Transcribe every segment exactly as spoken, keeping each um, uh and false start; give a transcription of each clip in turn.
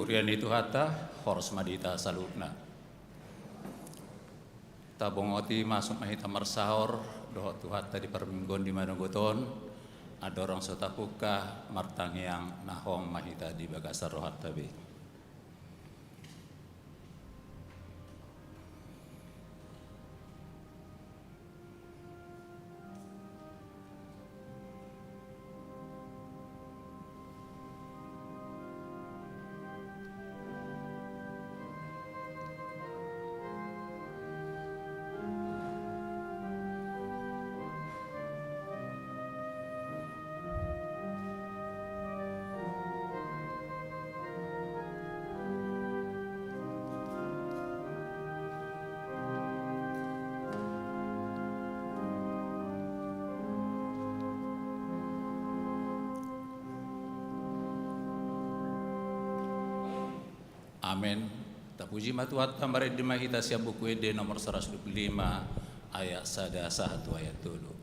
Huria ni Tuhanta, horas ma di hita saluhutna. Tabongoti masuk ma hita marsaor dohot Tuhanta di parmingguon di manogot on, andorang so tapungka martangiang, nahom ma hita di bagasan rohanta be. Amen. Tapuji ma Tuhanta, marende ma hita sian Buku Ende nomor saratus dua pulu lima, ayat sada sahat tu ayat tolu.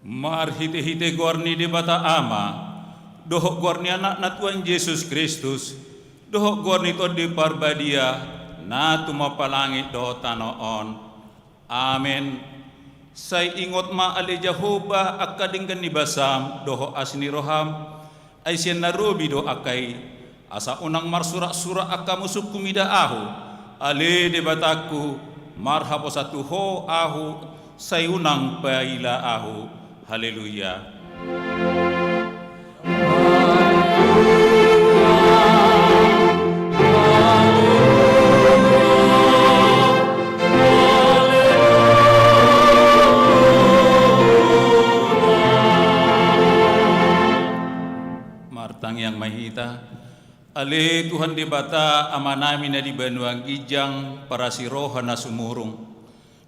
Marhitehite goar ni Debata Ama, dohot goar ni Anakna Tuhan Jesus Kristus, dohot goar ni Tondi Parbadia, na tumompa langit dohot tano on. Amen. Sai ingot ma ale Jahowa angka denggan ni basam dohot asi ni roham, ai sian na robi do angka i. Asa unang marsuraksurak angka musungku mida ahu, ale Debatangku, marhaposan tu Ho ahu, sai unang paila ahu. Haleluya. Martangiang ma hita. Ale Tuhan Debata, Amanami na di banua ginjang, parasi roha na sumurung,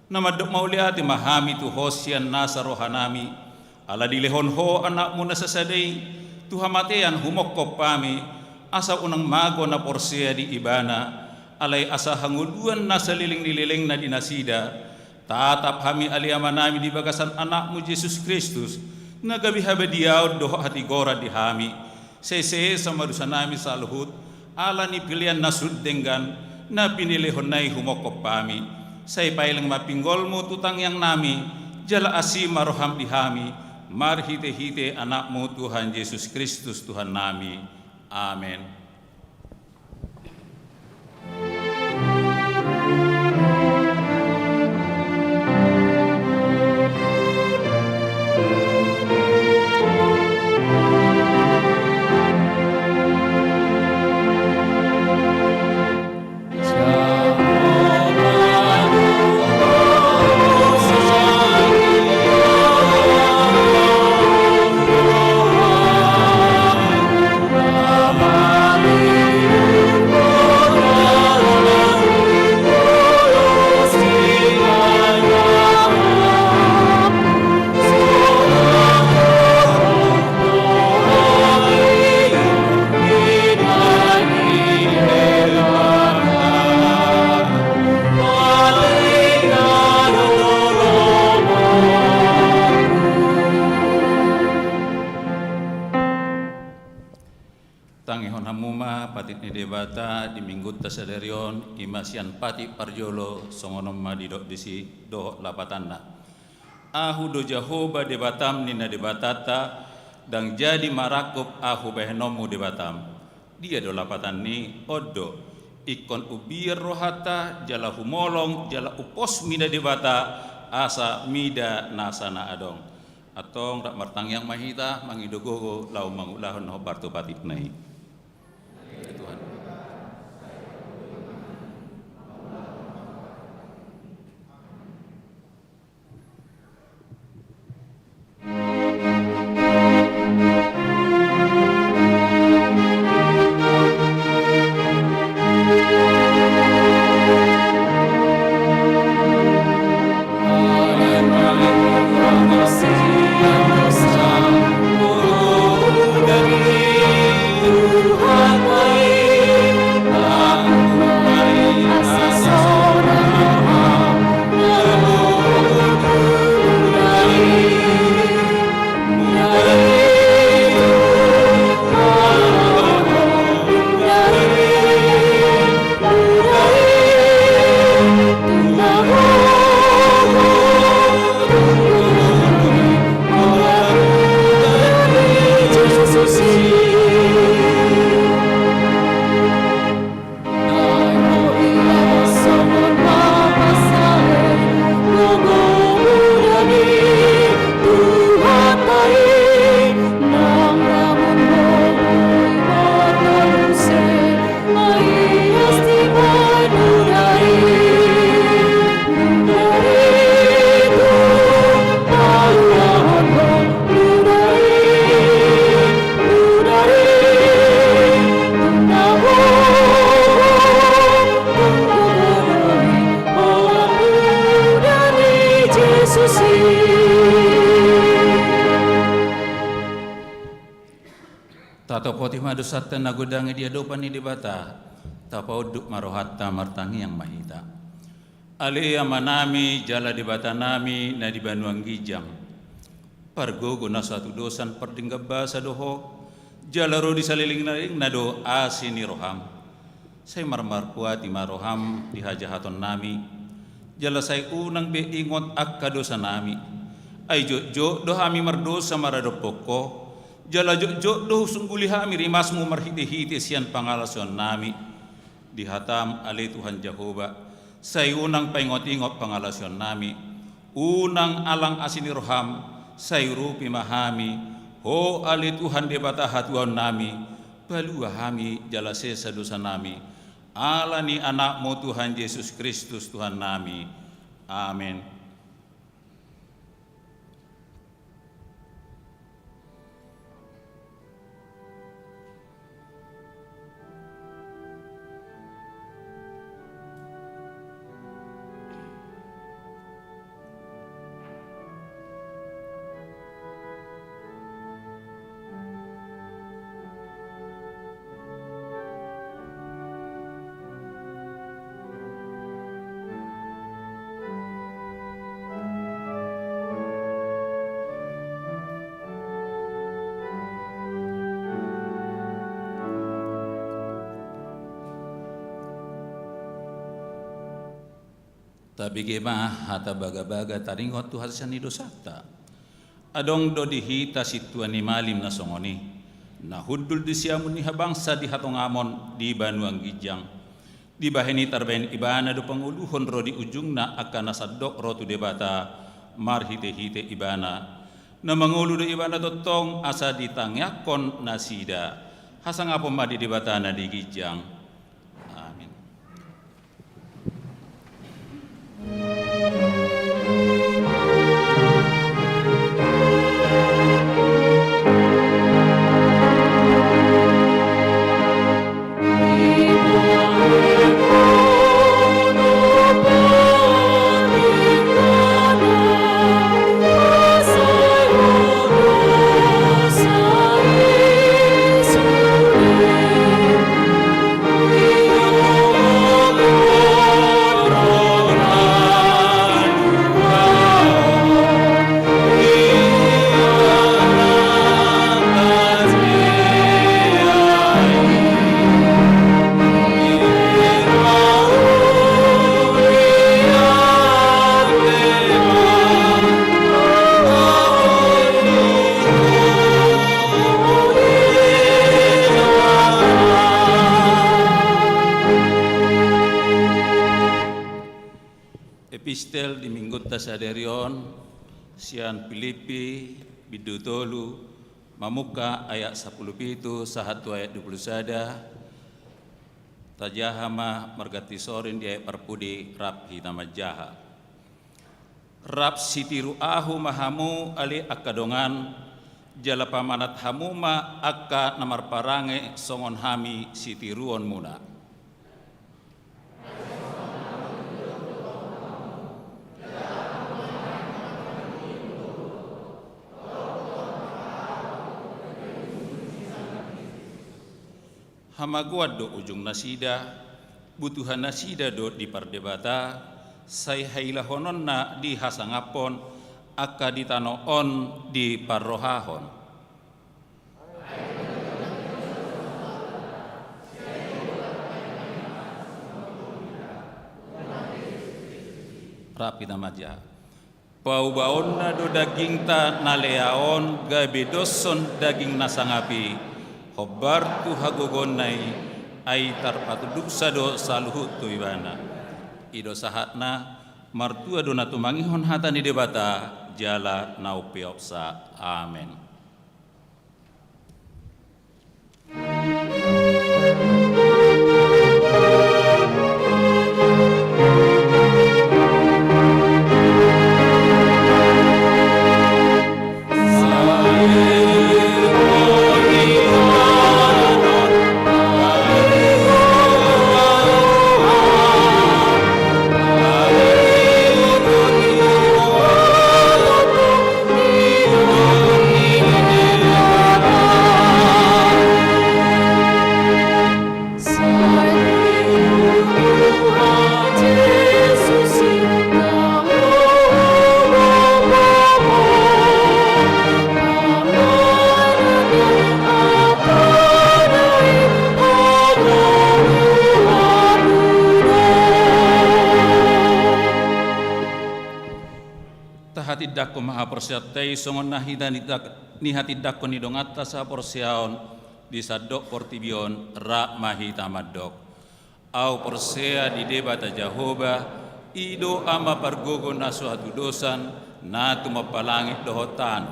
na mandok mauliate ma hami tu Ho sian nasa rohanami, ala dilehon Ho Anakmu na sasada i tu hamatean humongkop hami, asa unang mago na porsea di Ibana, alai asa hangoluan na saleleng ni lelengna di nasida. Tatap hami ale Amanami di bagasan Anakmu Jesus Kristus, na gabe habadiaon dohot hatigoran di hami. Sai sesa ma dosanami saluhut, ala ni pelean na sun denggan, na pinelehonna i humongkop hami. Sai paeleng ma pinggolMu tu tangiangnami, jala asi ma rohaM di hami, marhitehite AnakMu Tuhan Jesus Kristus Tuhannami. Amen. Sadari on, i ma sian patik parjolo, songon on ma didok disi dohot lapatanna. Ahu do Jahowa Debatam, ninna Debatanta, ndang jadi marangkup Ahu bahenonmu Debatam. Dia do lapatan ni on do, ingkon umbiar rohanta, jala humolong, jala umpos mida Debata, asa mida nasa na adong. Antong rap martangiang ma hita, mangido gogo, laho mangulahon na hombar tu patikna i. Tuhan. Tatopoti ma dosanta na godang i di adopan ni Debata, tapaunduk ma rohanta, martangiang ma hita. Ale Amanami jala Debatanami na di banua ginjang, pargogo na so hatudosan, pardenggan basa do Ho, jala ro di saleleng ni lelengna do asi ni roham. Sai marmarkuati ma roham di hajahatonnami, jala sai unang be ingot angka dosanami. Ai jotjot do hami mardosa maradophon Ho, jala jotjot do husungguli hami rimasmu marhitehite sian pangalaosionnami. Di hatam ale Tuhan Jahowa, sai unang paingotingot pangalaosionnami, unang alang asi ni roham, sai urupi ma hami. Ho ale Tuhan Debata hatuaonnami, palua hami jala sesa dosanami, ala ni Anakmu Tuhan Jesus Kristus Tuhannami. Amen. Tabege ma hata bagabaga taringot tu hasesaan ni dosanta. Adong do di hita sintua ni malim na songon i, na hundul di siamun ni habangsa di hatongamon di banua ginjang. Dibahen i tarbahen ibana do pangoluhon ro di ujungna angka na sandok ro tu Debata marhitehite ibana. Na mangolu do ibana tongtong asa ditangiangkon nasida. Hasangapon ma di Debata na di ginjang. Amin. Epistel di minggunta sadari on sian Pilippi, bindu tolu, mamungka ayat sampulu pitu sahat tu ayat dua pulu sada. Tajaha ma marganti sorin di ayat parpudi rap hita manjaha. Rap sitiru ahu ma hamu ale angka dongan, jala pamanat hamu ma angka na marparange songon hami sitiruonmuna. Hamagoan do ujung nasida, butuhan nasida do di pardebata, sai hailahononna di hasangaphon, angka di tano on di parrohahon. Rap hita manjaha. Paubaonna do dagingta na lea on gabe doshon daging na sangap i, hombar tu hagogoonna i, ai tarpadosa do saluhut tu ibana. I do sahatna. Martua do na tumangihon hata ni Debata jala na umpeopsa. Amen. Tahatindangkon ma haporseaonta i songon na hita-, nihatindangkon ni donganta sahaporseaon di sandok portibi on. Rap ma hita mandok. Ahu porsea di Debata Jahowa, i do Ama pargogo na so hatudosan, na tumompa langit dohot tano.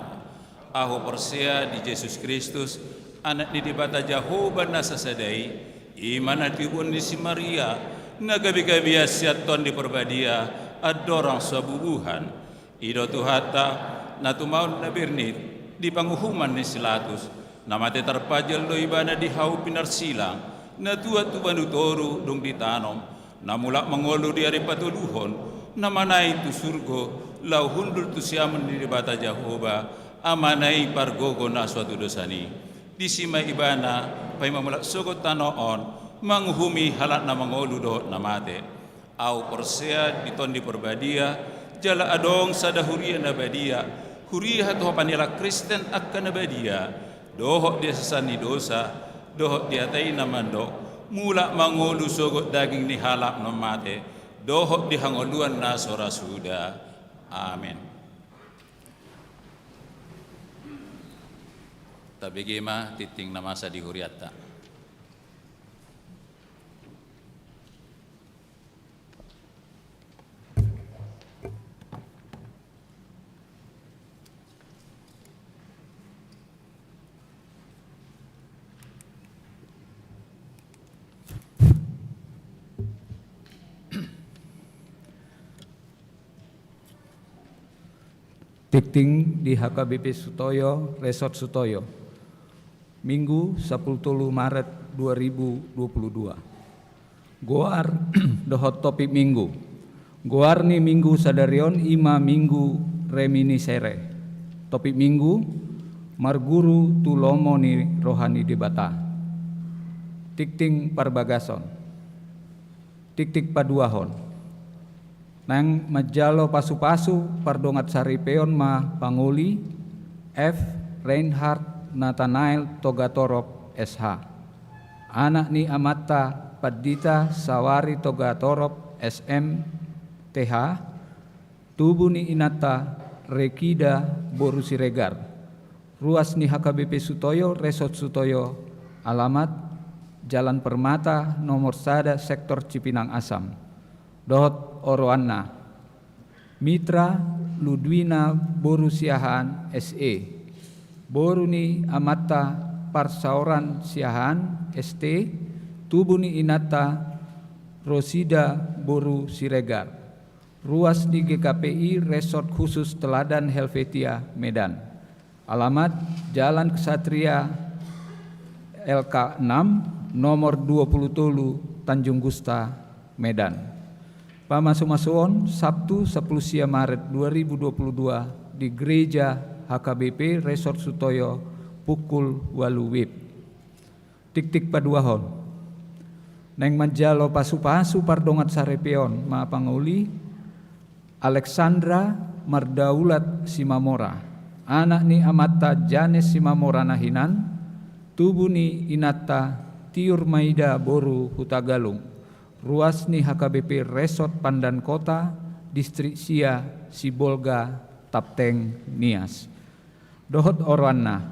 Ahu porsea di Jesus Kristus, Anak ni Debata Jahowa na sasada i, i ma na tiobuan ni si Maria, na gabe-gabean sian Tondi Parbadia, andorang so habubuhan. I do Tuhanta, na tumaon na bernit, di panguhuman ni si Latus, na mate tarpajal do ibana di hau pinarsilang, na tuat tu banua toru dung ditanom, na mulak mangolu di ari patoluhon, na manaek tu surgo, laho hundul tu siamun ni Debata Jahowa, Amana i pargogo na so hatudosan i. Disi ma ibana, paima mulak sogot tano on, manguhumi halak na mangolu dohot na mate. Ahu porsea di Tondi Parbadia, jala adong sada huria na badia, huria hatohopan ni halak Kristen angka na badia, dohot di hasesaan ni dosa, dohot di hata i na mandok, mulak mangolu sogot daging ni halak na mate, dohot di hangoluan na so ra suda. Amen. Tabege ma tingting na masa di hurianta. Tingting di H K B P Sutoyo, Resort Sutoyo. Minggu, sampulu tolu Maret dua ribu dua puluh dua. Goar dohot topik Minggu. Goar ni Minggu sadari on i ma Minggu Reminiscere. Topik Minggu, marguru tu lomo ni roha ni Debata. Tingting parbagason. Tingting paduahon. Naeng manjalo pasupasu pardongansaripeon ma pangoli F. Reinhard Nathanael Togatorop, S H. Anak ni amanta Pandita Sawari Togatorop, S M, T H. Tubu ni inanta Rekida boru Siregar. Ruas ni H K B P Sutoyo, Resort Sutoyo, alamat Jalan Permata, nomor sada, Sektor Cipinang Asam. Dohot oroanna. Mitra Ludwina boru Siahaan S E, boru ni amanta Parsaoran Siahaan S T, tubu ni inanta Rosida boru Siregar, ruas ni G K P I Resort Khusus Teladan Helvetia, Medan. Alamat: Jalan Ksatria L K enam, nomor dua puluh tolu, Tanjung Gusta, Medan. Pamasumasuon: Sabtu sapuluh sia Maret dua ribu dua puluh dua di Gereja H K B P Resort Sutoyo pukul ualu wib. Tiktik paduahon. Naeng manjalo pasupasu pardongansaripeon ma pangoli Alexandra Mardaulat Simamora, anak ni amanta Janes Simamora na hinan, tubu ni inanta Tiur Maida boru Hutagalung, ruas ni H K B P Resort Pandankota, Distrik Sia, Sibolga, Tapteng, Nias. Dohot oroanna: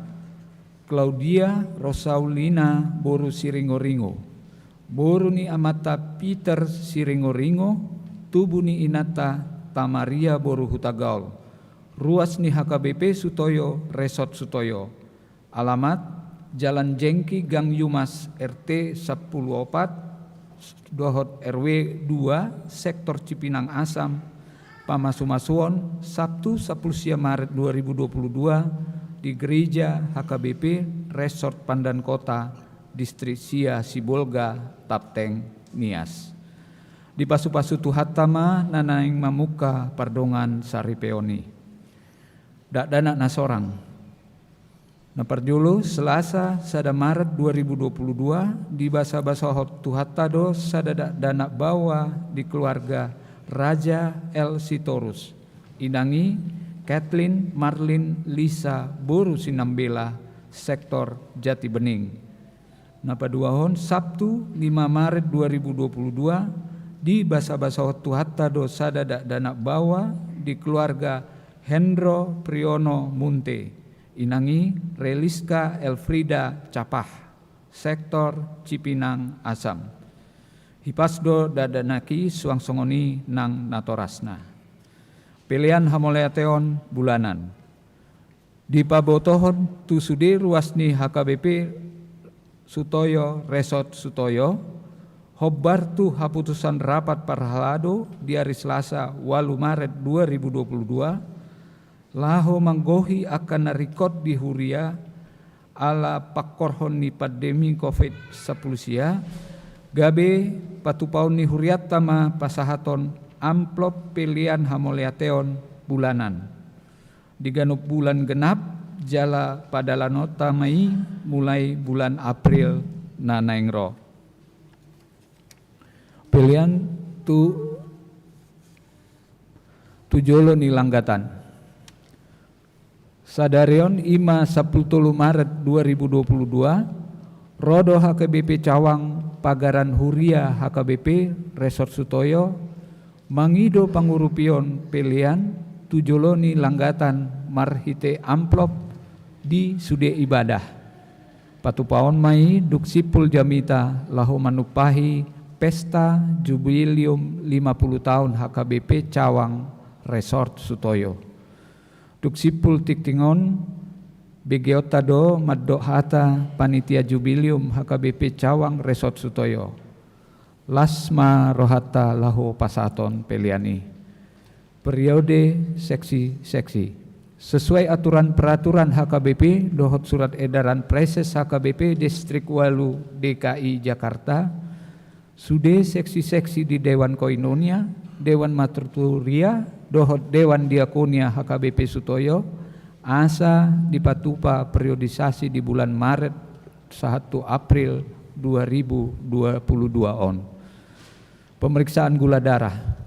Claudia Rosaulina boru Siringoringo, boru ni amanta Peter Siringoringo, tubu ni inanta Tamaria boru Hutagaol, ruas ni H K B P Sutoyo, Resort Sutoyo. Alamat: Jalan Jengki, Gang Yumas, R T sampulu opat dohot R W dua, Sektor Cipinang Asam. Pamasumasuon: Sabtu sapuluh sia Maret dua ribu dua puluh dua di Gereja H K B P Resort Pandankota, Distrik Sia, Sibolga, Tapteng, Nias. Dipasupasu Tuhanta ma na naeng mamungka pardongansaripeon i. Dakdanak na sorang. Na parjolo, Selasa sada Maret dua ribu dua puluh dua, dibasabasahon Tuhanta do sada dakdanak baoa di keluarga Raja L Sitorus. Inang i Kathleen Marlin Lisa boru Sinambela, Sektor Jatibening. Na paduahon, Sabtu lima Maret dua ribu dua puluh dua, dibasabasahon Tuhanta do sada dakdanak baoa di keluarga Hendro Priyono Munte. Inang i Reliska Elfrida Capah, Sektor Cipinang Asam. Hipas do dakdanak i suang songon i nang natorasna. Pelean hamauliateon bulanan. Dipabotohon tu sude ruas ni H K B P Sutoyo, Resort Sutoyo, hombar tu haputusan rapat parhalado di ari Selasa ualu Maret dua ribu dua puluh dua, laho manggohi angka na ringkot di huria ala pangkorhon ni pandemi covid sampulu sia, gabe patupaon ni hurianta ma pasahaton amplop pelean hamauliateon bulanan di ganup bulan genap, jala padalanonta ma i mulai bulan April na naeng ro. Pelean tu, tu jolo ni langgatan. Sadari on, i ma sampulu tolu Maret dua ribu dua puluh dua, ro do H K B P Cawang, pagaran huria H K B P Resort Sutoyo, mangido pangurupion pelean tu jolo ni langgatan marhite amplop di sude ibadah. Patupaon ma i dung simpul jamita laho manumpahi pesta jubilium lima puluh taon H K B P Cawang Resort Sutoyo. Dung simpul tingting on, begeonta do mandok hata panitia jubilium H K B P Cawang Resort Sutoyo. Las ma rohanta laho pasahaton pelean i. Periode seksi-seksi. Sesuai aturan peraturan H K B P dohot surat edaran Praeses H K B P Distrik ualu D K I Jakarta, sude seksi-seksi di Dewan Koinonia, Dewan Marturia, dohot Dewan Diakonia H K B P Sutoyo, asa dipatupa periodisasi di bulan Maret sahat tu April dua ribu dua puluh dua on. Pemeriksaan gula darah.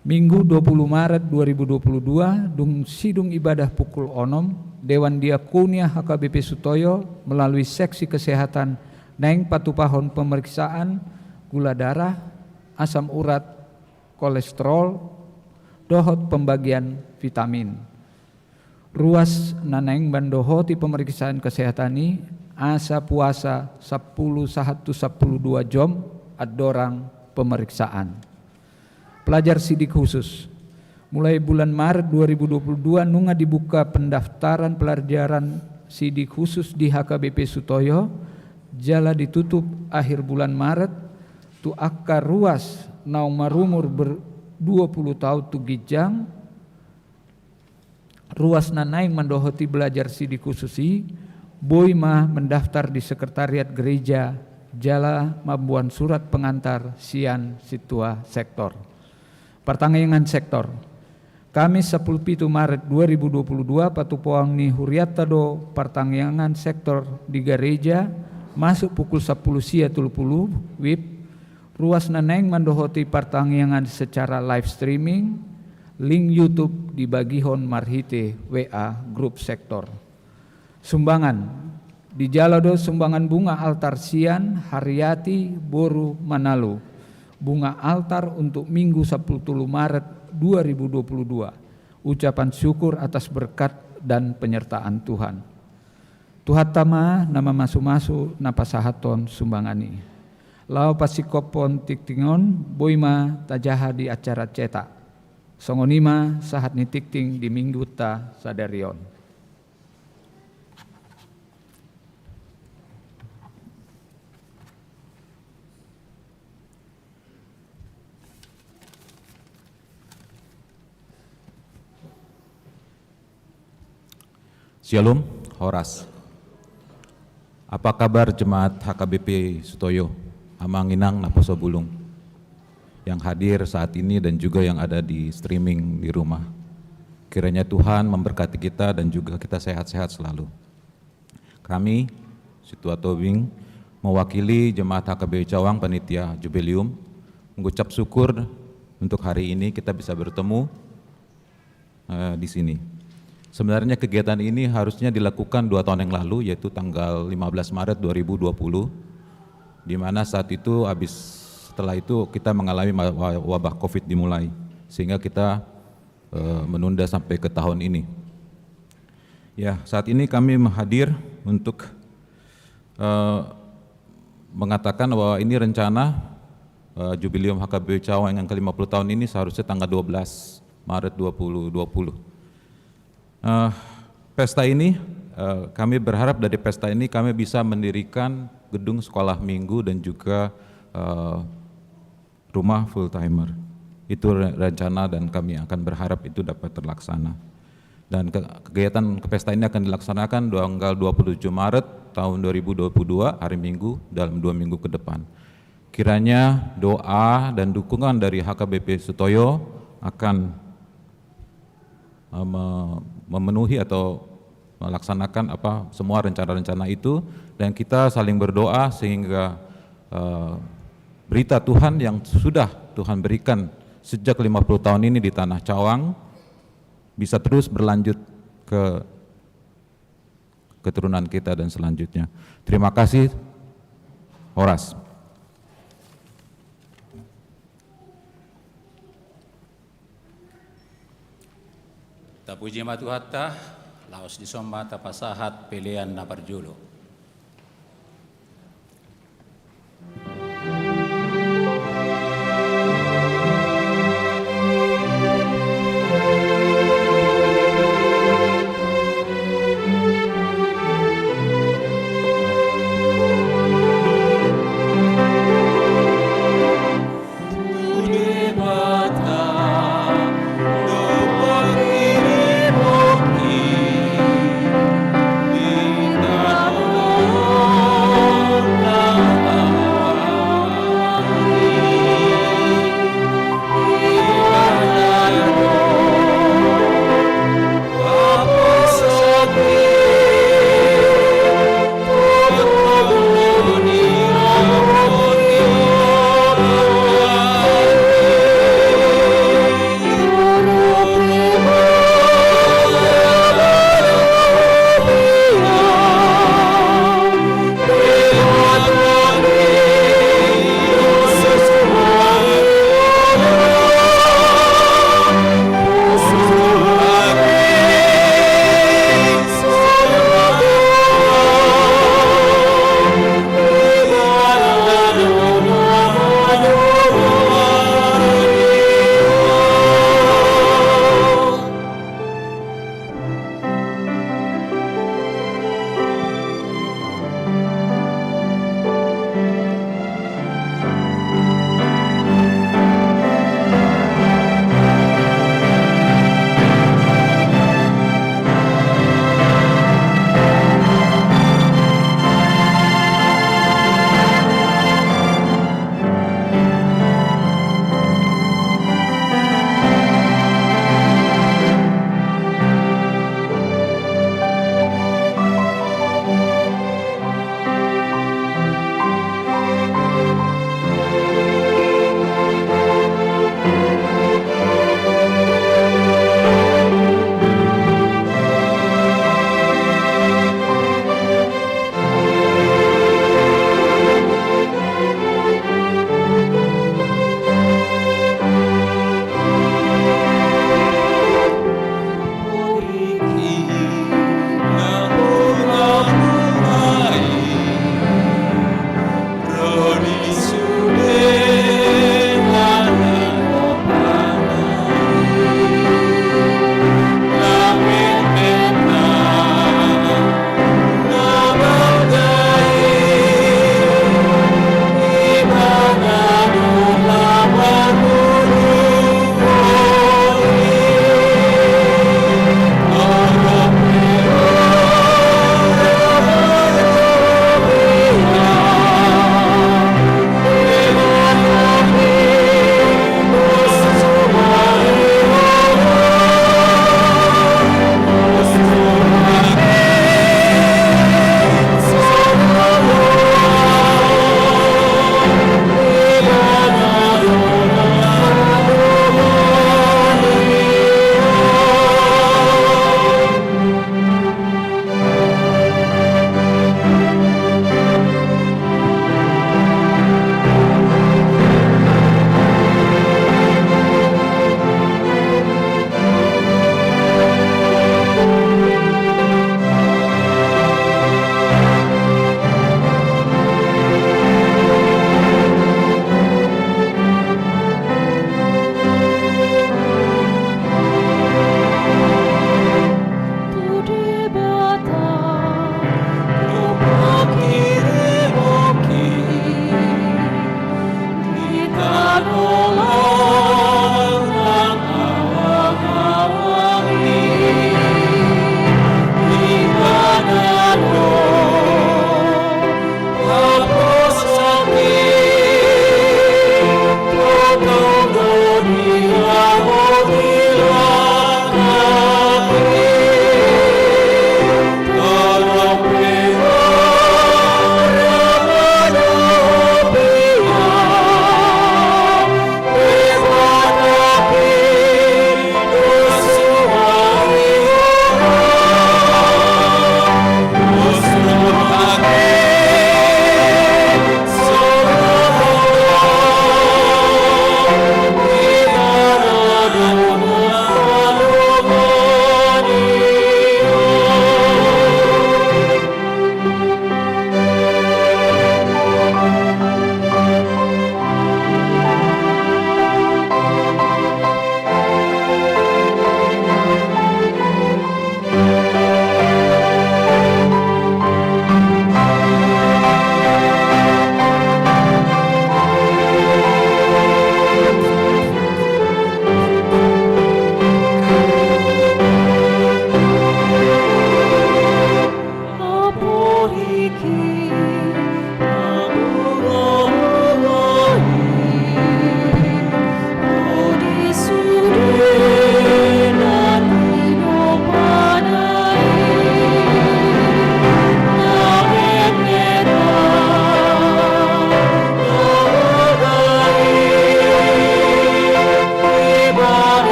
Minggu dua puluh Maret dua ribu dua puluh dua, dung sidung ibadah pukul onom, Dewan Diakonia H K B P Sutoyo melalui seksi kesehatan naeng patupahon pemeriksaan gula darah, asam urat, kolesterol, dohot pembagian vitamin. Ruas na naeng mandohoti pemeriksaan kesehatan i, asa puasa sampulu sahat tu sampulu dua jom andorang pemeriksaan. Pelajar sidik khusus. Mulai bulan Maret dua ribu dua puluh dua nunga dibuka pendaftaran pelajaran sidik khusus di H K B P Sutoyo, jala ditutup akhir bulan Maret tu angka ruas naung marumur ber-, dua puluh taon tu ginjang. Ruas na naeng mandohoti belajar sidik khusus i boi ma mendaftar di sekretariat gereja jala mamboan surat pengantar sian sintua sektor. Partangiangan sektor. Kamis sampulu pitu Maret dua ribu dua puluh dua, patupaon ni hurianta do partangiangan sektor di gareja, masuk pukul sampulu sia tolu pulu wib. Ruas na naeng mandohoti partangiangan secara live streaming, link YouTube dibagihon marhite W A grup sektor. Sumbangan. Dijalo do sumbangan bunga altar sian Haryati boru Manalu. Bunga altar untuk Minggu sampulu tolu Maret dua ribu dua puluh dua. Ucapan syukur atas berkat dan penyertaan Tuhan. Tuhanta ma na mamasumasu na pasahathon sumbangan i. Laho pasingkophon tingting on, boi ma tajaha di acara cetak. Songon i ma sahat ni tingting di Minggunta sadari on. Syalom, horas. Apa kabar jemaat H K B P Sutoyo, amang inang naposo bulung yang hadir saat ini dan juga yang ada di streaming di rumah? Kiranya Tuhan memberkati kita dan juga kita sehat-sehat selalu. Kami, Sintua Tobing, mewakili jemaat H K B P Cawang, panitia Jubileum, mengucap syukur untuk hari ini kita bisa bertemu, eh, di sini. Sebenarnya kegiatan ini harusnya dilakukan dua tahun yang lalu, yaitu tanggal lima belas Maret dua ribu dua puluh, di mana saat itu habis, setelah itu kita mengalami ma-, wa-, wabah covid dimulai, sehingga kita, eh, menunda sampai ke tahun ini. Ya, saat ini kami hadir untuk, eh, mengatakan bahwa ini rencana, eh, Jubileum H K B P Cawang yang ke lima puluh tahun ini seharusnya tanggal dua belas Maret dua ribu dua puluh. Eh, pesta ini, eh, kami berharap dari pesta ini kami bisa mendirikan gedung sekolah minggu dan juga, eh, rumah full timer. Itu re-, rencana dan kami akan berharap itu dapat terlaksana. Dan ke-, kegiatan ke pesta ini akan dilaksanakan tanggal dua puluh tujuh Maret tahun dua ribu dua puluh dua, hari Minggu, dalam dua minggu ke depan. Kiranya doa dan dukungan dari H K B P Sutoyo akan, eh, me-, memenuhi atau melaksanakan apa semua rencana-rencana itu, dan kita saling berdoa sehingga, eh, berita Tuhan yang sudah Tuhan berikan sejak lima puluh tahun ini di Tanah Cawang bisa terus berlanjut ke keturunan kita dan selanjutnya. Terima kasih. Horas. Tapuji ma Tuhanta, laos dison ma tapasahat pelean na parjolo.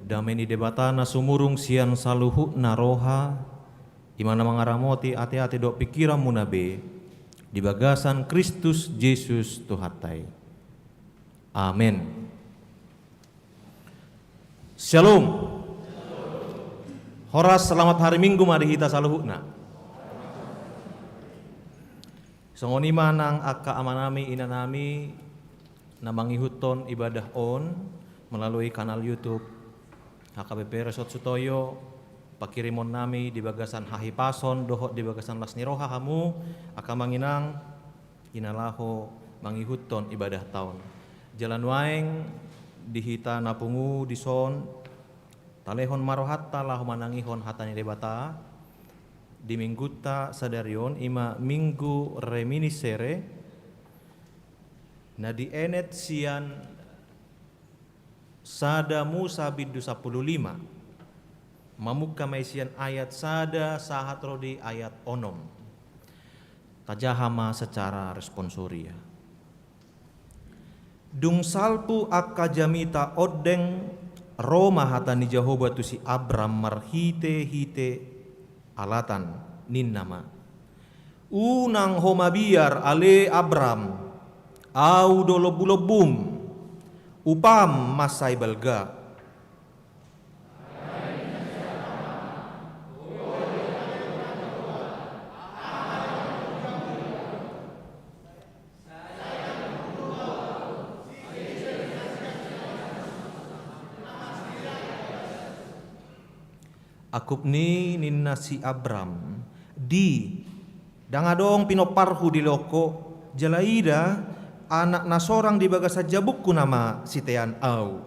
Dame ni Debata na sumurung sian saluhutna roha, i ma na mangaramoti ateate dohot pingkiranmuna be di bagasan Kristus Jesus Tuhanta i. Amen. Shalom. Horas, selamat hari Minggu ma di hita saluhutna. Songon i ma nang angka amanami, inanami, na mangihuthon ibadah on melalui kanal YouTube H K B P Resort Sutoyo, pangkirimonnami di bagasan hahipason dohot di bagasan las ni roha hamu, angka amang inang, i na laho mangihuthon ibadahta on. Jala nuaeng di hita na pungu dison, talehon ma rohanta laho manangihon hata ni Debata di Minggunta sadari on, i ma Minggu Reminiscere, na dienet sian Sada Musa bindu sampulu lima, mamungka ma i sian ayat sada sahat ro di ayat onom. Tajaha ma secara responsoria. Dung salpu angka jamita ondeng, ro ma hata ni Jahowa tu si Abram marhitehite alatan, ninna ma: Unang ho mabiar ale Abram, Ahu do lombulombum, upam mansai balga. Angkup ni ninna si Abram: Di, ndang adong pinomparhu dilehon ho, jala ida, anak na sorang di bagasan jabungku nama sitean ahu.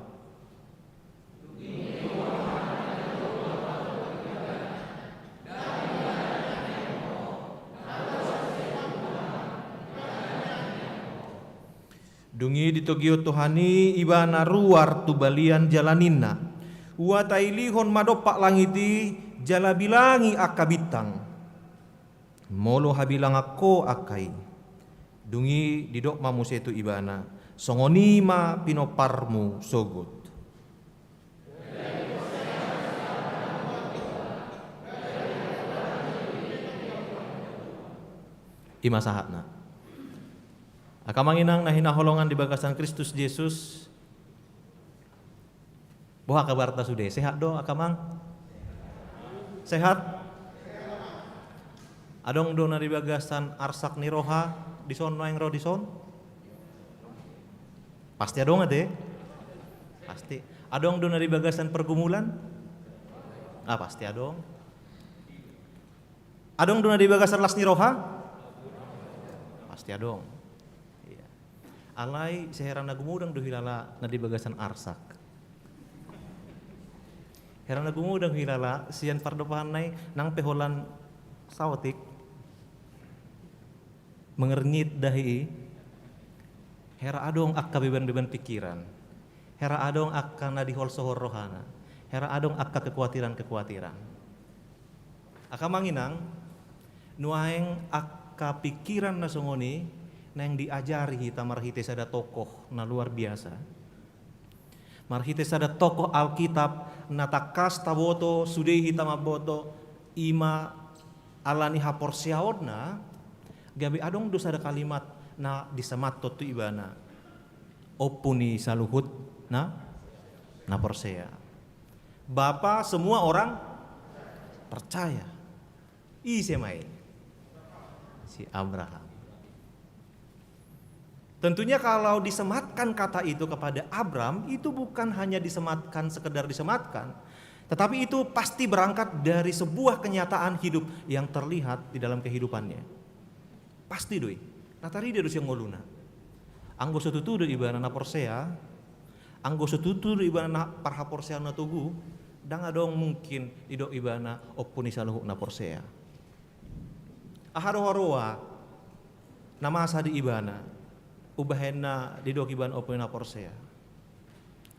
Dung i ditogihon Tuhan i ibana ruar tu balian jala ninna: Hutailihon ma dompak langit i, jala bilangi angka bintang, molo habilangan ho angka i. Dung i didok ma muse tu ibana: Songon i ma pinomparmu sogot. I ma sahatna. Angka amang inang na hinaholongan di bagasan Kristus Jesus, boha kabarta sude? Sehat do angka amang? Sehat? Adong do na di bagasan arsak ni roha dison, nuaeng ro dison? Pasti adong ate? Pasti. Adong do na di bagasan pergumulan? Ah, pasti adong. Adong do na di bagasan las ni roha? Pasti adong. Iya. Alai sai hera na gumodang do hilala na di bagasan arsak. Hera na gumodang huhilala sian pardopahan na i, nang pe holan saotik mengernyit dahi i. Hera adong angka beban-beban pikiran. Hera adong angka na diholsohon rohana. Hera adong angka kekhawatiran-kekhawatiran. Angka amang inang, nuaeng angka pikiran na songon i naeng diajari hita marhite sada tokoh na luar biasa. Marhite sada tokoh Alkitab na tangkas taboto, sude hita mamboto, i ma ala ni haporseaonna, gabe adong do sada kalimat na disemathon tu ibana. Ompu ni saluhut na, na porsea. Bapa semua orang percaya. Ise ma i? Si Abraham. Tentunya kalau disematkan kata itu kepada Abram, itu bukan hanya disematkan, sekedar disematkan, tetapi itu pasti berangkat dari sebuah kenyataan hidup yang terlihat di dalam kehidupannya. Pasti do i. Na tarida do sian ngoluna. Anggo so tutu do ibana na porsea, anggo so tutu do ibana na parhaporseaon na togu, ndang adong mungkin didok ibana ompu ni saluhut na porsea. Aha do haroa na masa di ibana, umbahen na didok ibana ompu ni na porsea?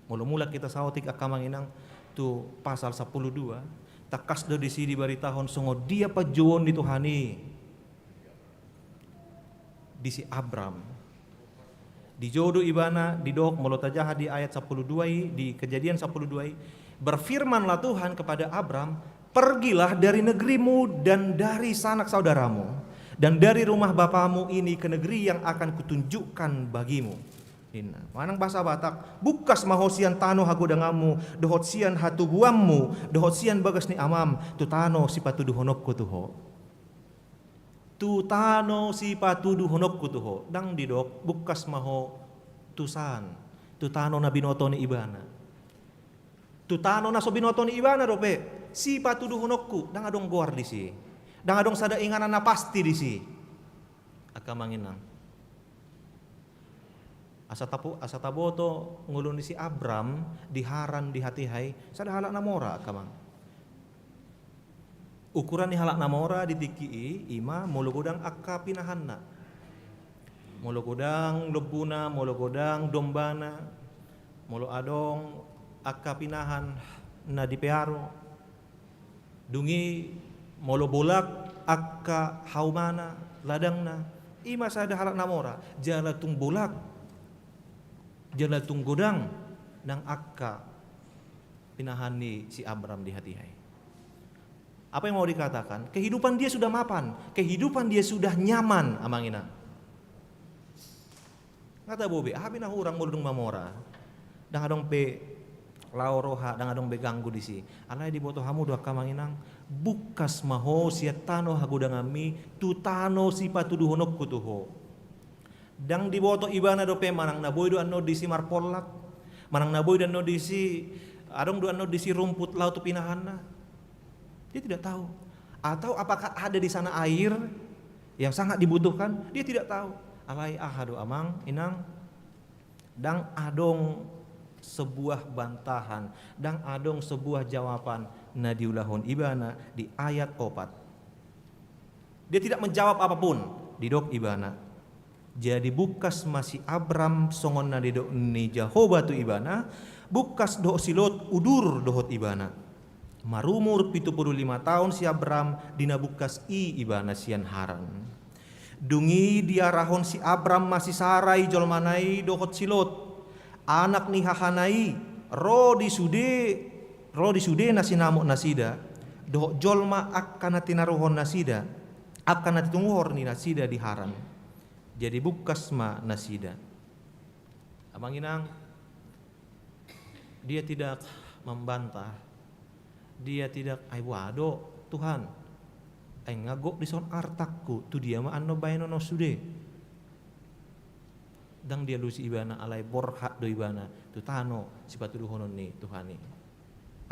Molo mulak hita saotik angka amang inang tu pasal sampulu dua, tangkas do disi dibaritahon songon dia panjouon ni Tuhan i di si Abram. Dijou do ibana, didok, molo tajaha di ayat sampulu dua i, di Kejadian sampulu dua i, berfirmanlah Tuhan kepada Abram, "Pergilah dari negerimu dan dari sanak saudaramu, dan dari rumah bapamu ini ke negeri yang akan kutunjukkan bagimu," ninna. Manang bahasa Batak, "Bungkas ma ho sian tano hagodanganmu, dohot sian hatubuanmu, dohot sian bagas ni amam, tu tano sipatuduhononku tu ho." Tu tano sipatuduhononku tu ho. Ndang didok, "Bungkas ma ho tusan, tu tano na binoto ni ibana." Tu tano na so binoto ni ibana dope, sipatuduhononku, ndang adong goar disi. Ndang adong sada inganan na pasti disi. Angka amang inang. Asa tapu-, asa taboto ngolu ni si Abram di Haran di hatiha i, sada halak na mora, angka amang. Ukuran ni halak na mora di tingki i, i ma molo godang angka pinahanna. Molo godang lombuna, molo godang dombana, molo adong angka pinahan na dipearo. Dung i molo bolak angka haumana, ladangna, i ma sada halak na mora, jala tung bolak, jala tung godang nang angka pinahan ni si Abram di hatiha i. Apa yang mau dikatakan? Kehidupan dia sudah mapan, kehidupan dia sudah nyaman, amang inang. Nga tabo be, aha pe na hurang molo dung mamora. Ndang adong pe lao roha, ndang adong be ganggu disi. Alai diboto hamu do, angka amang inang, bungkas ma ho sian tano hagodanganmi, tu tano sipatuduhononku tu ho. Ndang diboto ibana dope manang na boi do annon disi marpollak, manang na boi do annon disi, adong do annon disi rumput laho tu pinahanna. Dia tidak tahu. Atau apakah ada di sana air yang sangat dibutuhkan? Dia tidak tahu. Alai aha do, amang inang, ndang adong sebuah bantahan, ndang adong sebuah jawaban na diulahon ibana di ayat opat. Dia tidak menjawab apapun, didok ibana. Jadi bungkas ma si Abram songon na nidok ni Jahowa tu ibana, bungkas dohot si Lot udur dohot ibana. Marumur pitu pulu lima taon si Abram di na bungkas i ibana sian Haran. Dung i diarahon si Abram ma si Sarai jolmana i dohot si Lot, anak ni hahana i, ro di sude, ro di sude na sinamot nasida, dohot jolma angka na tinaruhon nasida, angka na titunguhon ni nasida di Haran. Jadi bungkas ma nasida. Amang inang, dia tidak membantah, dia tidak, "Ai boha do, Tuhan? Ai nga gok dison artangku, tu dia ma annon baenon on sude?" Ndang dialusi ibana, alai borhat do ibana tu tano sipatuduhonon ni Tuhan i.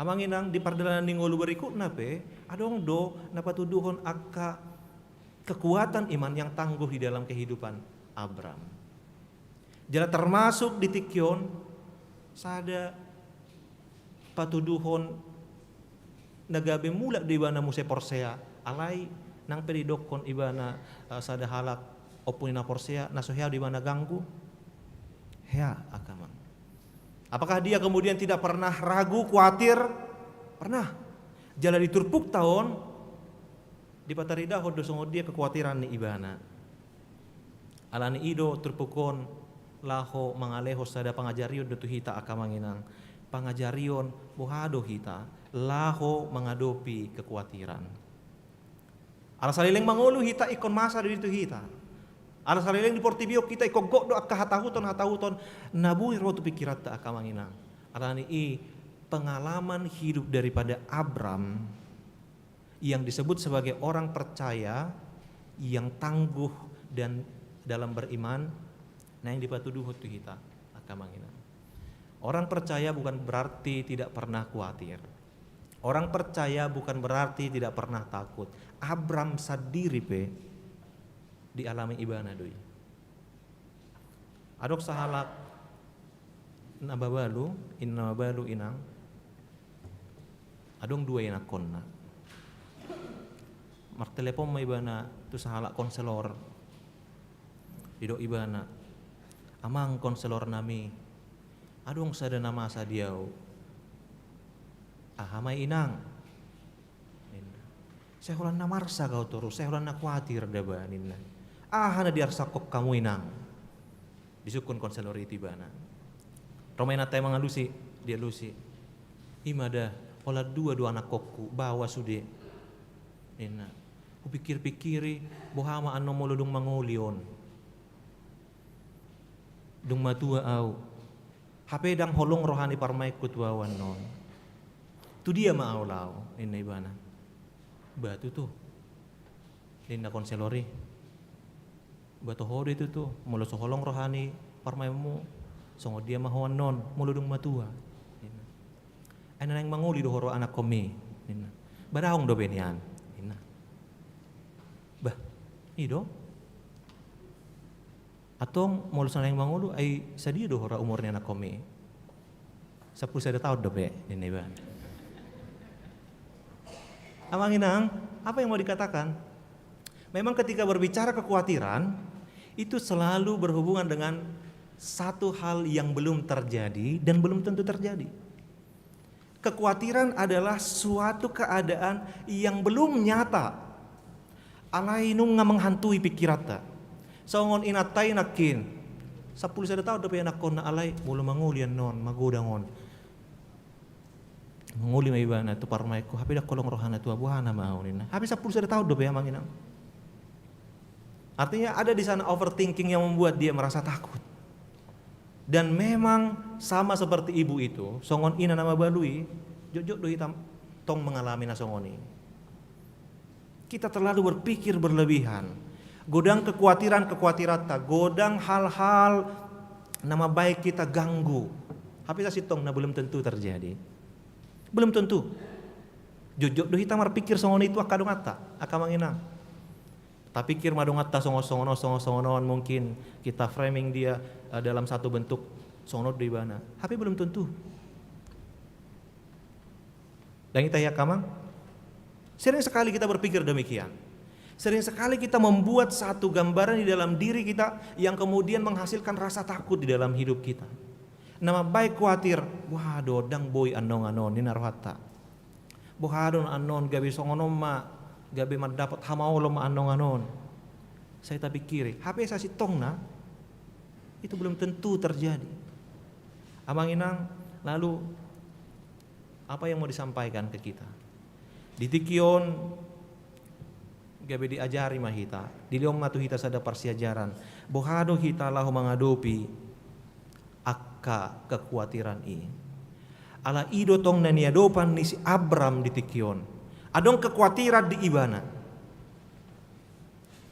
Amang inang, di pardalanan ni ngolu berikutna pe, adong do na patuduhon angka kekuatan iman yang tangguh di dalam kehidupan Abram. Jala termasuk di tingki on sada patuduhon Na gabe mulak do ibana muse porsea, alai nang pe didokkon ibana, eh, sada halak ompu ni na porsea, na so hea do ibana ganggu? Hea, angka amang. Apakah dia kemudian tidak pernah ragu, kuatir? Pernah. Jala di turpukta on, dipataridahon do songon dia kekuatiran ni ibana. Alani i do turpuk on laho mangalehon sada pangajarion do tu hita, angka amang inang. Pangajarion boha do hita laho mangadopi kekuatiran. Ala saleleng mangolu hita ingkon masa do i tu hita. Ala saleleng di portibi on hita ingkon gok do angka hatahuton-hatahuton na boi ro tu pingkiranta, angka amang inang. Alani i pengalaman hidup daripada Abram yang disebut sebagai orang percaya yang tangguh dan dalam beriman, naeng dipatuduhon tu hita, angka amang inang. Orang percaya bukan berarti tidak pernah kuatir. Orang percaya bukan berarti tidak pernah takut. Abram sandiri pe dialami ibana do i. Adong sahalak na mabalu, inna mabalu inang. Adong dua inakkonna. Martelepon ma ibana tu sahalak konselor. Didok ibana, "Amang konselor nami, adong sada na masa di au." "Aha ma i, inang?" ninna. "Sai holan na marsak au torus, sai holan na kuatir da ba," ninna. "Aha na diarsakon hamu, inang?" Disungkun konselor i tu ibana. Ro ma inanta i mangalusi, dialusi. "I ma da, holan dua do anakkonku, baoa sude," ninna. "Hupingkir-pingkiri, boha ma annon molo dung mangoli on. Dung matua au. Hape ndang holong roha ni parumaenku tu au annon. Tu dia ma au laho?" ninna ibana. "Ba tutu," ninna konselor i. "Ba toho do i tutu, molo so holong roha ni parumaenmu, songon dia ma ho annon molo dung matua," ninna. "Ai na naeng mangoli do ho ro anakkonmi?" ninna. "Ba daong dope nian," ninna. "Bah, i do. Antong molo so naeng mangolu, ai sadia do ho ra umur ni anakkonmi?" "Sampulu sada taon dope," ninna ibana. Amang inang, apa yang mau dikatakan? Memang ketika berbicara kekuatiran, itu selalu berhubungan dengan satu hal yang belum terjadi dan belum tentu terjadi. Kekuatiran adalah suatu keadaan yang belum nyata, alai nunga menghantui pingkiranta. Songon inanta i nangkin, sampulu sada taon dope anakkonna, alai molo mangoli annon, magodang on. Mangoli ma ibana tu parumaenku, hape ndang holong rohana tu au, boha nama au, ninna. Hape sampulu sada taon dope, amang inang. Artinya ada di sana overthinking yang membuat dia merasa takut. Dan memang sama seperti ibu itu, songon ina na mabalu i, jotjot do hita tong mengalami na songon i. Kita terlalu berpikir berlebihan. Godang kekuatiran-kekuatiranta, godang hal-hal na mambaen hita ganggu. Hape sasintongna belum tentu terjadi. Belum tentu. Jotjot do hita marpikir songon i tu angka donganta, angka amang inang. Tapikir ma donganta songon, songon on, songon, songon on, mungkin kita framing dia, eh, dalam satu bentuk, songon on do ibana. Hape belum tentu. Ndang ita i, angka amang? Sering sekali kita berpikir demikian. Sering sekali kita membuat satu gambaran di dalam diri kita yang kemudian menghasilkan rasa takut di dalam hidup kita. Na mambaen kuatir, "Boha do, ndang boi annon annon," ninna rohanta. "Boha do annon, gabe songon on ma, gabe mandapot hamaolon ma annon annon." Sai tapikiri, hape sasintongna itu belum tentu terjadi. Amang inang, lalu apa yang mau disampaikan ke kita? Di tingki on gabe diajari ma hita, dilehon ma tu hita sada parsiajaran. Boha do hita laho mangadopi angka kekuatiran i? Ala i do tong na niadopan ni si Abram di tingki on. Adong kekuatiran di ibana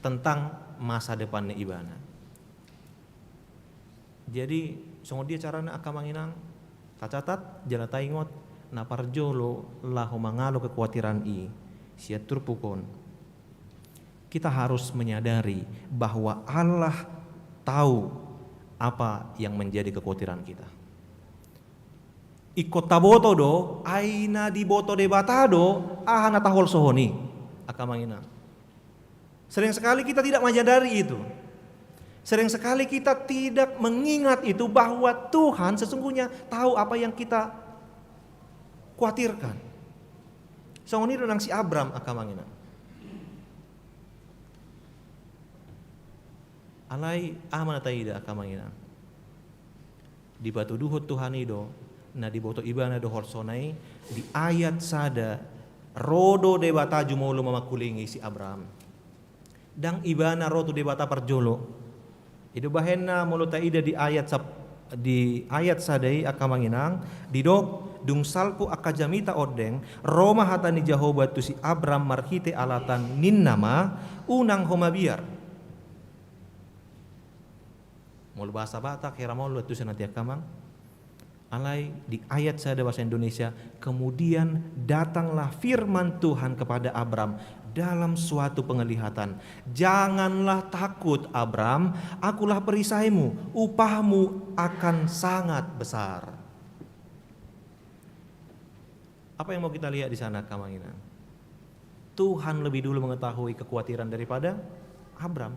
tentang masa depan ni ibana. Jadi, songon dia carana, angka amang inang? Tacatat jala taingot, na parjolo laho mangalo kekuatiran i sian turpuk on, kita harus menyadari bahwa Allah tahu apa yang menjadi kekhawatiran kita. Ingkon taboto do, ai na diboto Debata do aha na taholsohon i, angka amang inang. Sering sekali kita tidak menyadari itu. Sering sekali kita tidak mengingat itu, bahwa Tuhan sesungguhnya tahu apa yang kita khawatirkan. Songon i do nang si Abram, angka amang inang. Alai aha ma na taida, angka amang inang? Dipatuduhon Tuhan i do, na diboto ibana do holsona i. Di ayat sada, ro do Debata jumolo mamangkulingi si Abram. Ndang ibana ro tu Debata parjolo. I do bahenna molo taida di ayat sap-, di ayat sada i, angka amang inang, didok, dung salpu angka jamita ondeng, ro ma hata ni Jahowa tu si Abram marhite alatan, ninna ma, unang ho mabiar. Molo bahasa Batak, hera ma on luat tusan nanti, angka amang. Alai di ayat sada bahasa Indonesia, kemudian datanglah firman Tuhan kepada Abram dalam suatu penglihatan. Janganlah takut, Abram, Akulah perisaimu, upahmu akan sangat besar. Apa yang mau kita lihat di sana, angka amang inang? Tuhan lebih dulu mengetahui kekhawatiran daripada Abram.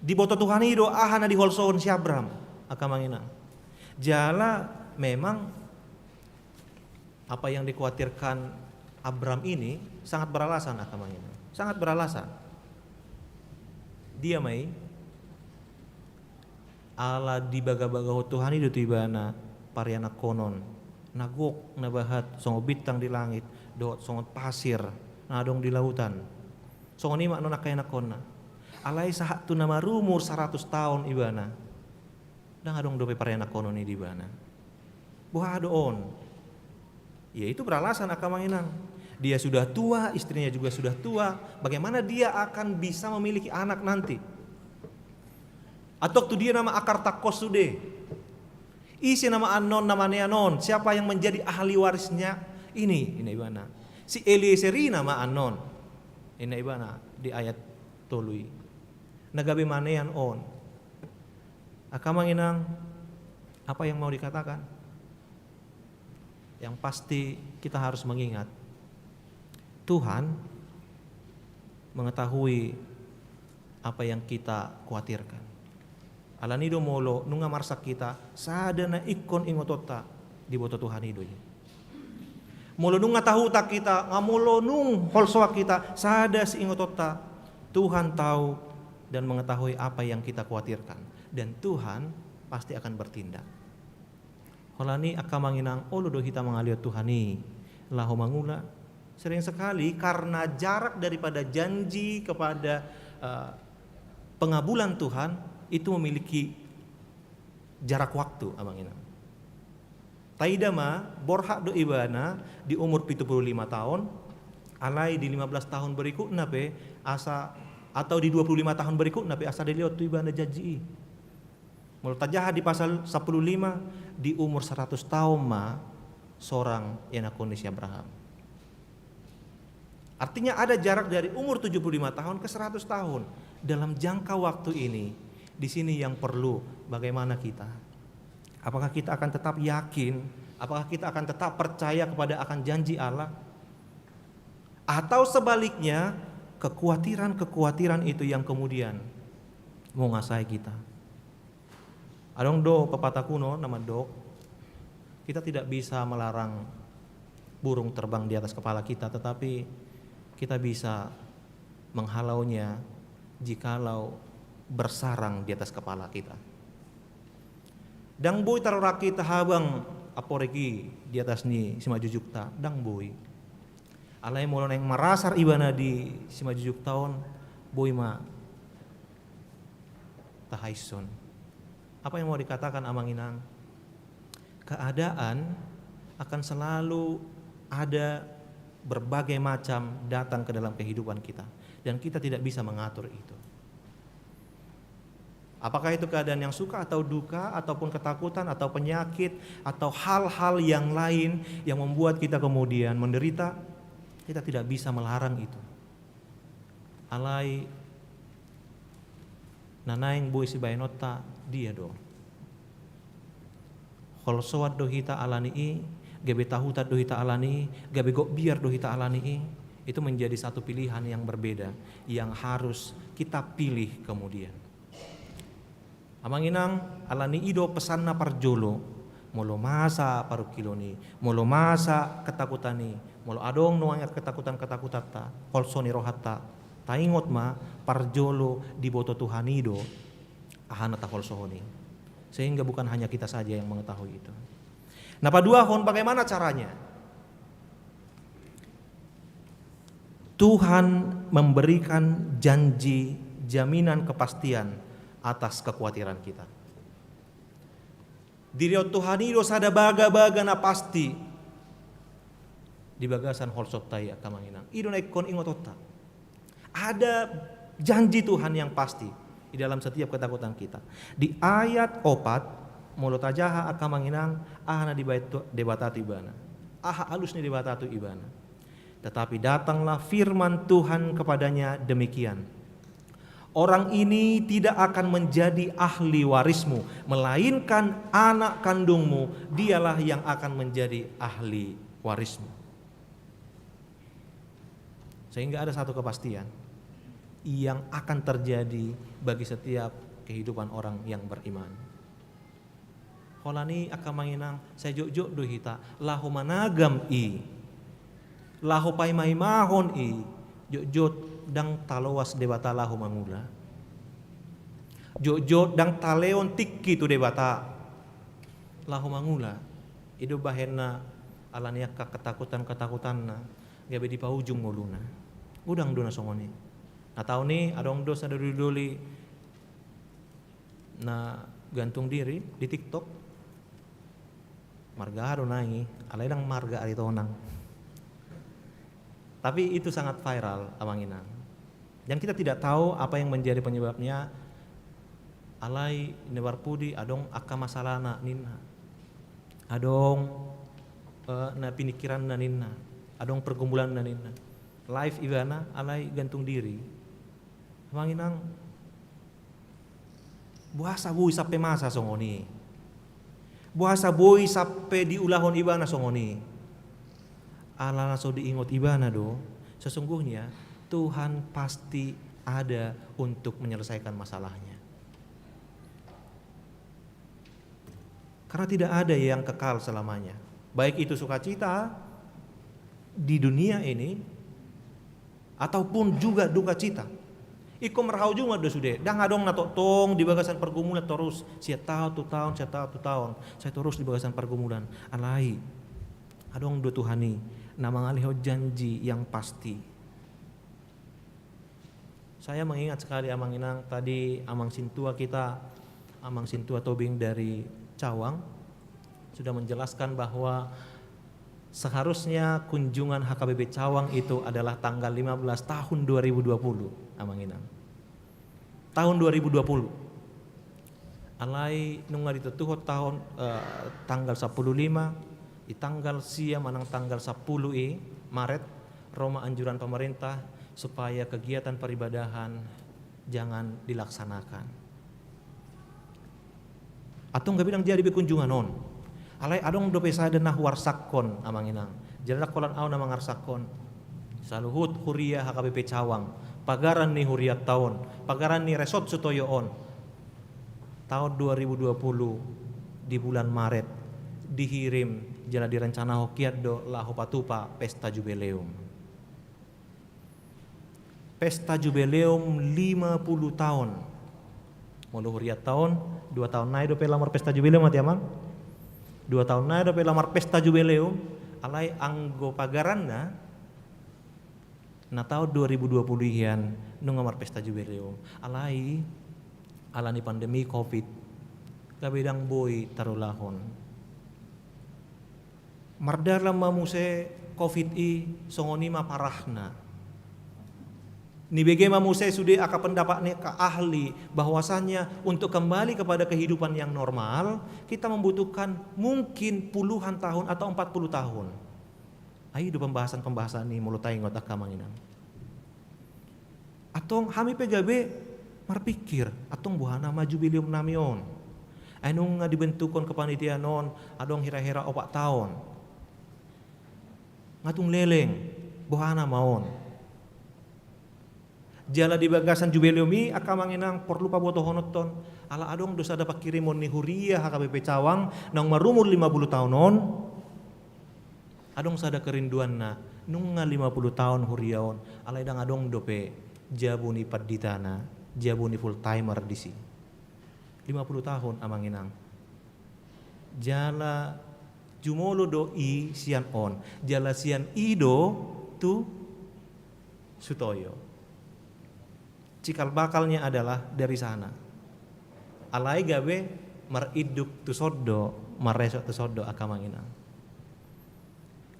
Diboto Tuhan i do aha na diholsohon si Abram, angka amang inang. Jala memang apa yang dikhawatirkan Abram ini sangat beralasan, angka amang inang. Sangat beralasan. Dia mai, ala dibagabagahon Tuhan i do tu ibana parianakhonon na gok, na bahat, songon bintang di langit, dohot songon pasir na adong di lautan. Songon i ma annon angka ianakhonna. Alai sahat tu na marumur saratus taon ibana, ndang adong dope parianakhonon i di ibana. Boha do on? Ya, itu beralasan, angka amang inang. Dia sudah tua, istrinya juga sudah tua. Bagaimana dia akan bisa memiliki anak nanti? Antong tu dia nama akar tangkos sude. Ise nama annon na manean on? Siapa yang menjadi ahli warisnya ini? Ninna ibana. Si Eliezer i nama annon, ninna ibana di ayat tolu i, na gabe manean on. Angka amang inang, apa yang mau dikatakan? Yang pasti kita harus mengingat, Tuhan mengetahui apa yang kita khawatirkan. Alani do molo nunga marsak hita, sada na ingkon ingotonta, diboto Tuhan i do i. Molo nunga tahutan hita, nga molo nunga holsoan hita, sada siingotonta, Tuhan tahu dan mengetahui apa yang kita khawatirkan. Dan Tuhan pasti akan bertindak. Holan i, angka amang inang, olo do hita mangalehon Tuhan i laho mangula. Sering sekali karena jarak daripada janji kepada, eh, pengabulan Tuhan itu memiliki jarak waktu, amang inang. Taida ma, borhat do ibana di umur pitu pulu lima taon, alai di lima belas tahun berikutna pe asa, atau di dua pulu lima tahun berikutna pe asa dilehon tu ibana janji i. Molo tajaha di pasal sampulu lima, di umur saratus taon ma sorang ianakhon ni si Abraham. Artinya ada jarak dari umur tujuh puluh lima tahun ke seratus tahun. Dalam jangka waktu ini, di sini yang perlu bagaimana kita. Apakah kita akan tetap yakin? Apakah kita akan tetap percaya kepada akan janji Allah? Atau sebaliknya, kekhawatiran-kekhawatiran itu yang kemudian menguasai kita. Adong do pepatah kuno na mandok, kita tidak bisa melarang burung terbang di atas kepala kita, tetapi kita bisa menghalaunya jikalau bersarang di atas kepala kita. Ndang boi tarorang hita habang amporek i di atas ni simanjujungta, ndang boi. Alai molo naeng marasar ibana di simanjujungta on, boi ma tahaishon. Apa yang mau dikatakan, amang inang? Keadaan akan selalu ada, berbagai macam datang ke dalam kehidupan kita, dan kita tidak bisa mengatur itu. Apakah itu keadaan yang suka atau duka, ataupun ketakutan, atau penyakit, atau hal-hal yang lain yang membuat kita kemudian menderita, kita tidak bisa melarang itu. Alai na naeng boi sibahenonta dia do. Holsoan do hita alani i, gabe tahutan do hita alani i, gabe gok biar do hita alani i. Itu menjadi satu pilihan yang berbeda, yang harus kita pilih kemudian. Amang inang, alani i do pesanna parjolo, molo masa parungkilon i, molo masa ketakutan i, molo adong nuaeng ketakutan-ketakutanta holso ni rohanta, taingot ma, parjolo diboto Tuhan i do aha na taholsohon i. Sehingga bukan hanya kita saja yang mengetahui itu. Na paduahon, bagaimana caranya? Tuhan memberikan janji, jaminan kepastian atas kekhawatiran kita. Dirion Tuhan i do sada bagabaga na pasti di bagasan holsonta i, angka amang inang. I do na ingkon ingotonta. Ada janji Tuhan yang pasti di dalam setiap ketakutan kita. Di ayat opat, molo tajaha, angka amang inang, aha na dibaen tu Debata tu ibana. Aha alus ni Debata tu ibana. Tetapi datanglah firman Tuhan kepadanya demikian, "Orang ini tidak akan menjadi ahli warismu, melainkan anak kandungmu, dialah yang akan menjadi ahli warismu." Sehingga ada satu kepastian yang akan terjadi bagi setiap kehidupan orang yang beriman. Holan i, angka amang inang, sai jotjot do hita laho managam i, laho paimaimahon i, jotjot ndang taloas Debata laho mangula. Jotjot ndang talehon tingki tu Debata laho mangula. I do bahenna alani angka ketakutan-ketakutanna gabe dipaujung ngoluna. Godang do na songon i. Na taon i adong do sada doli-doli na gantung diri di TikTok. Marga aha do nai, alai ndang marga Aritonang. Tapi itu sangat viral, amang inang. Dan kita tidak tahu apa yang menjadi penyebabnya. Alai di na parpudi adong angka masalahna ninna. Adong, eh, na pinikiranna ninna. Adong pergumulanna ninna. Live ibana, alai gantung diri. Amang inang, boasa boi sampe masa songon i? Boasa boi sampe diulahon ibana songon i? Alana so diingot ibana do, sesungguhnya Tuhan pasti ada untuk menyelesaikan masalahnya. Karena tidak ada yang kekal selamanya. Baik itu sukacita di dunia ini, ataupun juga dukacita. Ingkon marhaujungan do sude. Ndang adong na tongtong di bagasan pergumulan torus, sian taon tu taon, sian taon tu taon. Sai torus di bagasan pergumulan. Alai adong do Tuhan i na mangalehon janji yang pasti. Saya mengingat sekali, amang inang, tadi amang sintua kita, amang sintua Tobing dari Cawang, sudah menjelaskan bahwa seharusnya kunjungan H K B P Cawang itu adalah tanggal lima belas tahun dua ribu dua puluh, amang inang. Tahun dua ribu dua puluh. Alai nunga ditutuhon taon, eh, tanggal sampulu lima, di tanggal sia manang tanggal sampulu i Maret, ro ma anjuran pemerintah supaya kegiatan peribadahan jangan dilaksanakan. Antong gabe ndang jadi be kunjungan on. Alai adong dope sada na huarsakhon, amang inang. Jala ndang holan au na mangarsakhon. Saluhut huria H K B P Cawang, pagaran ni hurianta on, pagaran ni Resort Sutoyo on. Taon dua ribu dua puluh di bulan Maret dihirim jala direncanahon hian do laho patupa pesta jubileum. Pesta jubileum lima puluh taon. Molo hurianta on, dua taon nai dope laho marpesta jubileum, ate amang? Dua taon nai dope laho marpesta jubileum, alai anggo pagaranna, na taon dua ribu dua puluh hian, nunga marpesta jubileum. Alai, alani pandemi covid, gabe ndang boi tarulahon. Mardalan ma muse covid i, songon i ma parahna. Nibege ma muse sude angka pendapat ni angka ahli, bahwasanya untuk kembali kepada kehidupan yang normal, kita membutuhkan mungkin puluhan tahun atau empat puluh tahun. Ai do pembahasan-pembahasan i molo taingot, angka amang inang. Antong hami pe gabe marpikir, antong boha nama jubileum nami on. Ai nunga dibentukhon kepanitiaan on adong hira-hira opat taon. Nga tung leleng, boha nama on. Jala di bagasan jubileum i angka amang inang porlu pabotohononton, ala adong do sada pangkirimon ni huria H K B P Cawang naung marumur lima puluh taon on. Adong sada kerinduanna, nunga lima puluh taon huria on, alai ndang adong dope jabu ni panditana, jabu ni full timer disi. Lima puluh taon amang inang. Jala jumolo do i sian on, jala sian i do tu Sutoyo. Cikal bakalnya adalah dari sana. Alai gabe marinduk tu son do, marresort tu son do angka amang inang.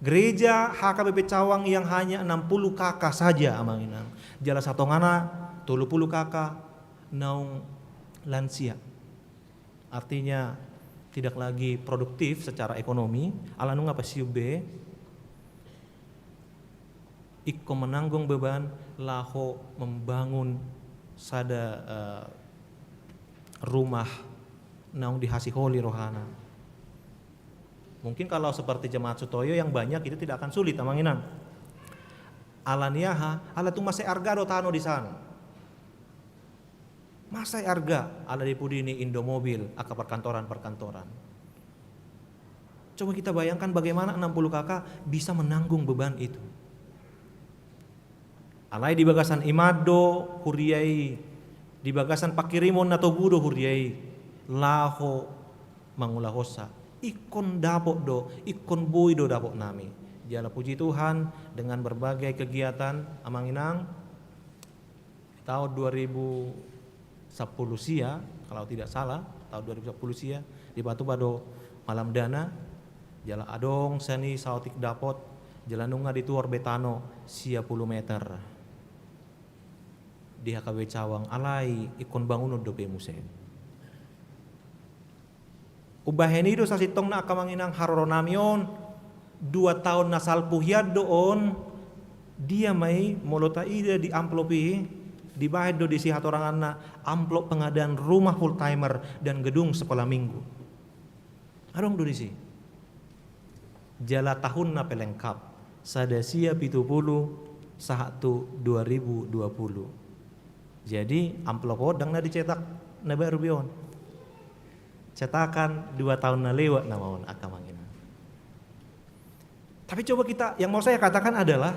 Gereja H K B P Cawang yang hanya enam puluh K K saja amang inang. Jala satongana tolu puluh K K naung lansia. Artinya tidak lagi produktif secara ekonomi, ala nunga pensiun be, ingkon menanggung beban laho membangun sada, eh, rumah naung dihasiholi rohana. Mungkin kalau seperti jemaat Sutoyo yang banyak itu tidak akan sulit amang inang. Ala ni aha, ala tung mansai arga do tano di sana. Mansai arga, ala di pudi ni Indomobil, angka perkantoran-perkantoran. Coba kita bayangkan bagaimana enam puluh K K bisa menanggung beban itu. Alai di bagasan i ma do huria i, di bagasan pangkirimon na togu do huria i laho mangulahonsa. Ingkon dapot do, ingkon boi do dapotnami. Jala puji Tuhan, dengan berbagai kegiatan amang inang, tahun dua ribu sepuluh sia, kalau tidak salah, tahun dua ribu sepuluh sia, dipatupa do Malam Dana, jala adong sian i saotik dapot, jala nunga dituor be tano sia pulu meter. Di H K B P Cawang, alai ingkon bangunon dope muse. Umbahen i do sasintongna angka amang inang haroronami on, dua taon na salpu hian do on, dia ma i molo taida di amplop i, dibahen do disi hatoranganna amplop pengadaan rumah full timer dan gedung sekolah minggu. Adong do disi. Jala tahunna pe lengkap, sada sia pitu pulu sahat tu dua ribu dua pulu. Jadi amplop on ndang na dicetak na baru be on. Cetakan dua taon na lewat nama on angka amang inang. Tapi coba kita, yang mau saya katakan adalah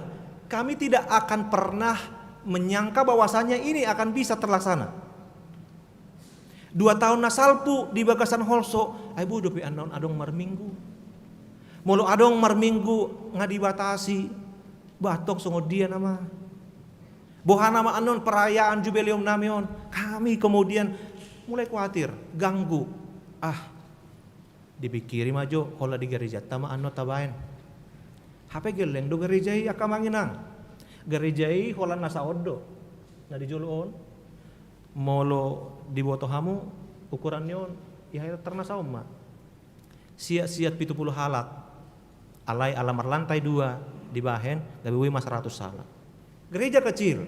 kami tidak akan pernah menyangka bahwasanya ini akan bisa terlaksana. Dua taon na salpu di bagasan holso, ai boi dope annon adong marminggu. Molo adong marminggu nga dibatasi, ba antong songon dia nama. Boha nama annon perayaan jubileum nami on, kami kemudian mulai kuatir, ganggu. Ah, dipikiri ma jo, holan di garejanta ma annon tabaen. Hape gelleng do gareja i angka amang inang. Gareja i holan na saon do na di jolo on. Molo diboto hamu ukuran ni on, i hira tar na saon ma. Siat-siat pitu pulu halak. Alai ala marlantai dua dibahen, gabe boi ma saratus halak. Gereja kecil.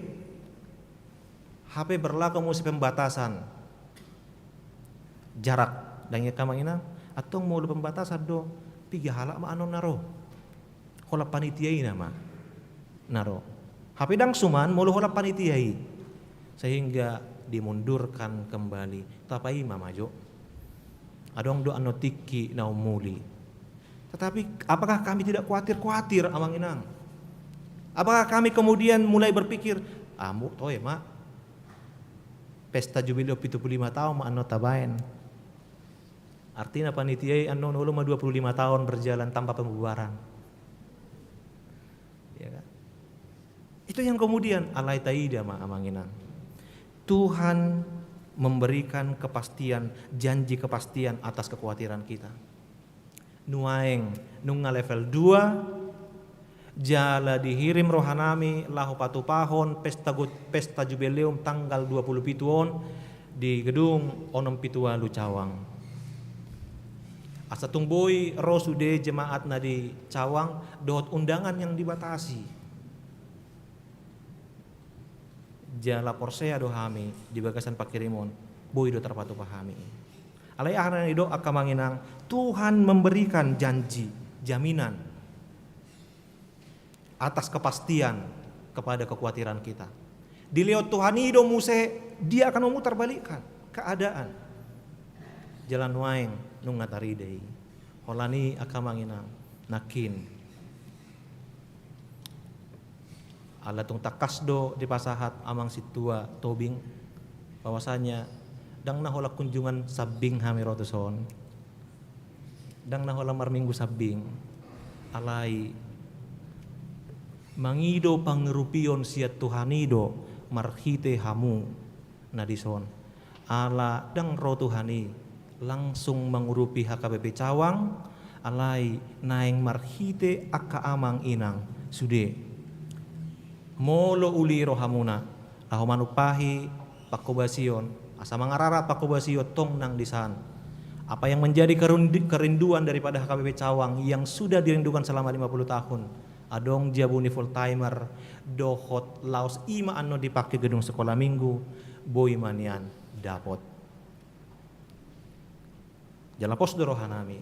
Hape berlaku muse pembatasan jarak. Ndang i angka amang inang, antong molo pembatasan do, piga halak ma annon na ro? Holan panitia i nama na ro. Hape ndang suman molo holan panitia i. Sehingga dimundurkan kembali. Tapaima ma jo. Adong do annon tingki na umuli. Tetapi apakah kami tidak kuatir-kuatir amang inang? Apakah kami kemudian mulai berpikir, ah, molo toe ma pesta jubileum pitu pulu lima taon ma annon tabaen. Artina panitia i annon olo ma dua pulu lima taon berjalan tanpa pembubaran. Ya kan? Itu yang kemudian alai taida ma amang inang. Tuhan memberikan kepastian, janji kepastian atas kekhawatiran kita. Nuaeng nunga level dua, jala dihirim rohanami laho patupahon pesta gu-, pesta jubileum tanggal dua pulu pitu on di gedung onom pitu ualu Cawang. Asa tung boi ro sude jemaat na di Cawang dohot undangan yang dibatasi. Jala porsea do hami di bagasan pangkirimon, boi do tarpatupa hami. Alai aha na nidok angka amang inang, Tuhan memberikan janji, jaminan atas kepastian kepada kekhawatiran kita. Dilehon Tuhan i do muse, Dia akan memutarbalikkan keadaan. Jala nuaeng nunga tarida i. Holan i angka amang inang, nangkin. Ala tung tangkas do dipasahat amang sintua Tobing, bahwasanya ndang na holan kunjungan sambing hami ro tuson. Ndang na holan marminggu sambing. Alai mangido pangurupion sian Tuhan i do marhite hamu na dison. Ala ndang ro Tuhan i langsung mangurupi H K B P Cawang, alai naeng marhite angka amang inang sude. Molo uli rohamuna laho manumpahi pangkobasion, asa mangarara pangkobasion tong nang disan. Apa yang menjadi kerundi-, kerinduan daripada H K B P Cawang yang sudah dirindukan selama lima puluh tahun, adong jabu ni full timer, dohot laos i ma annon dipake gedung sekolah minggu, boi ma nian dapot. Jala pos do rohanami.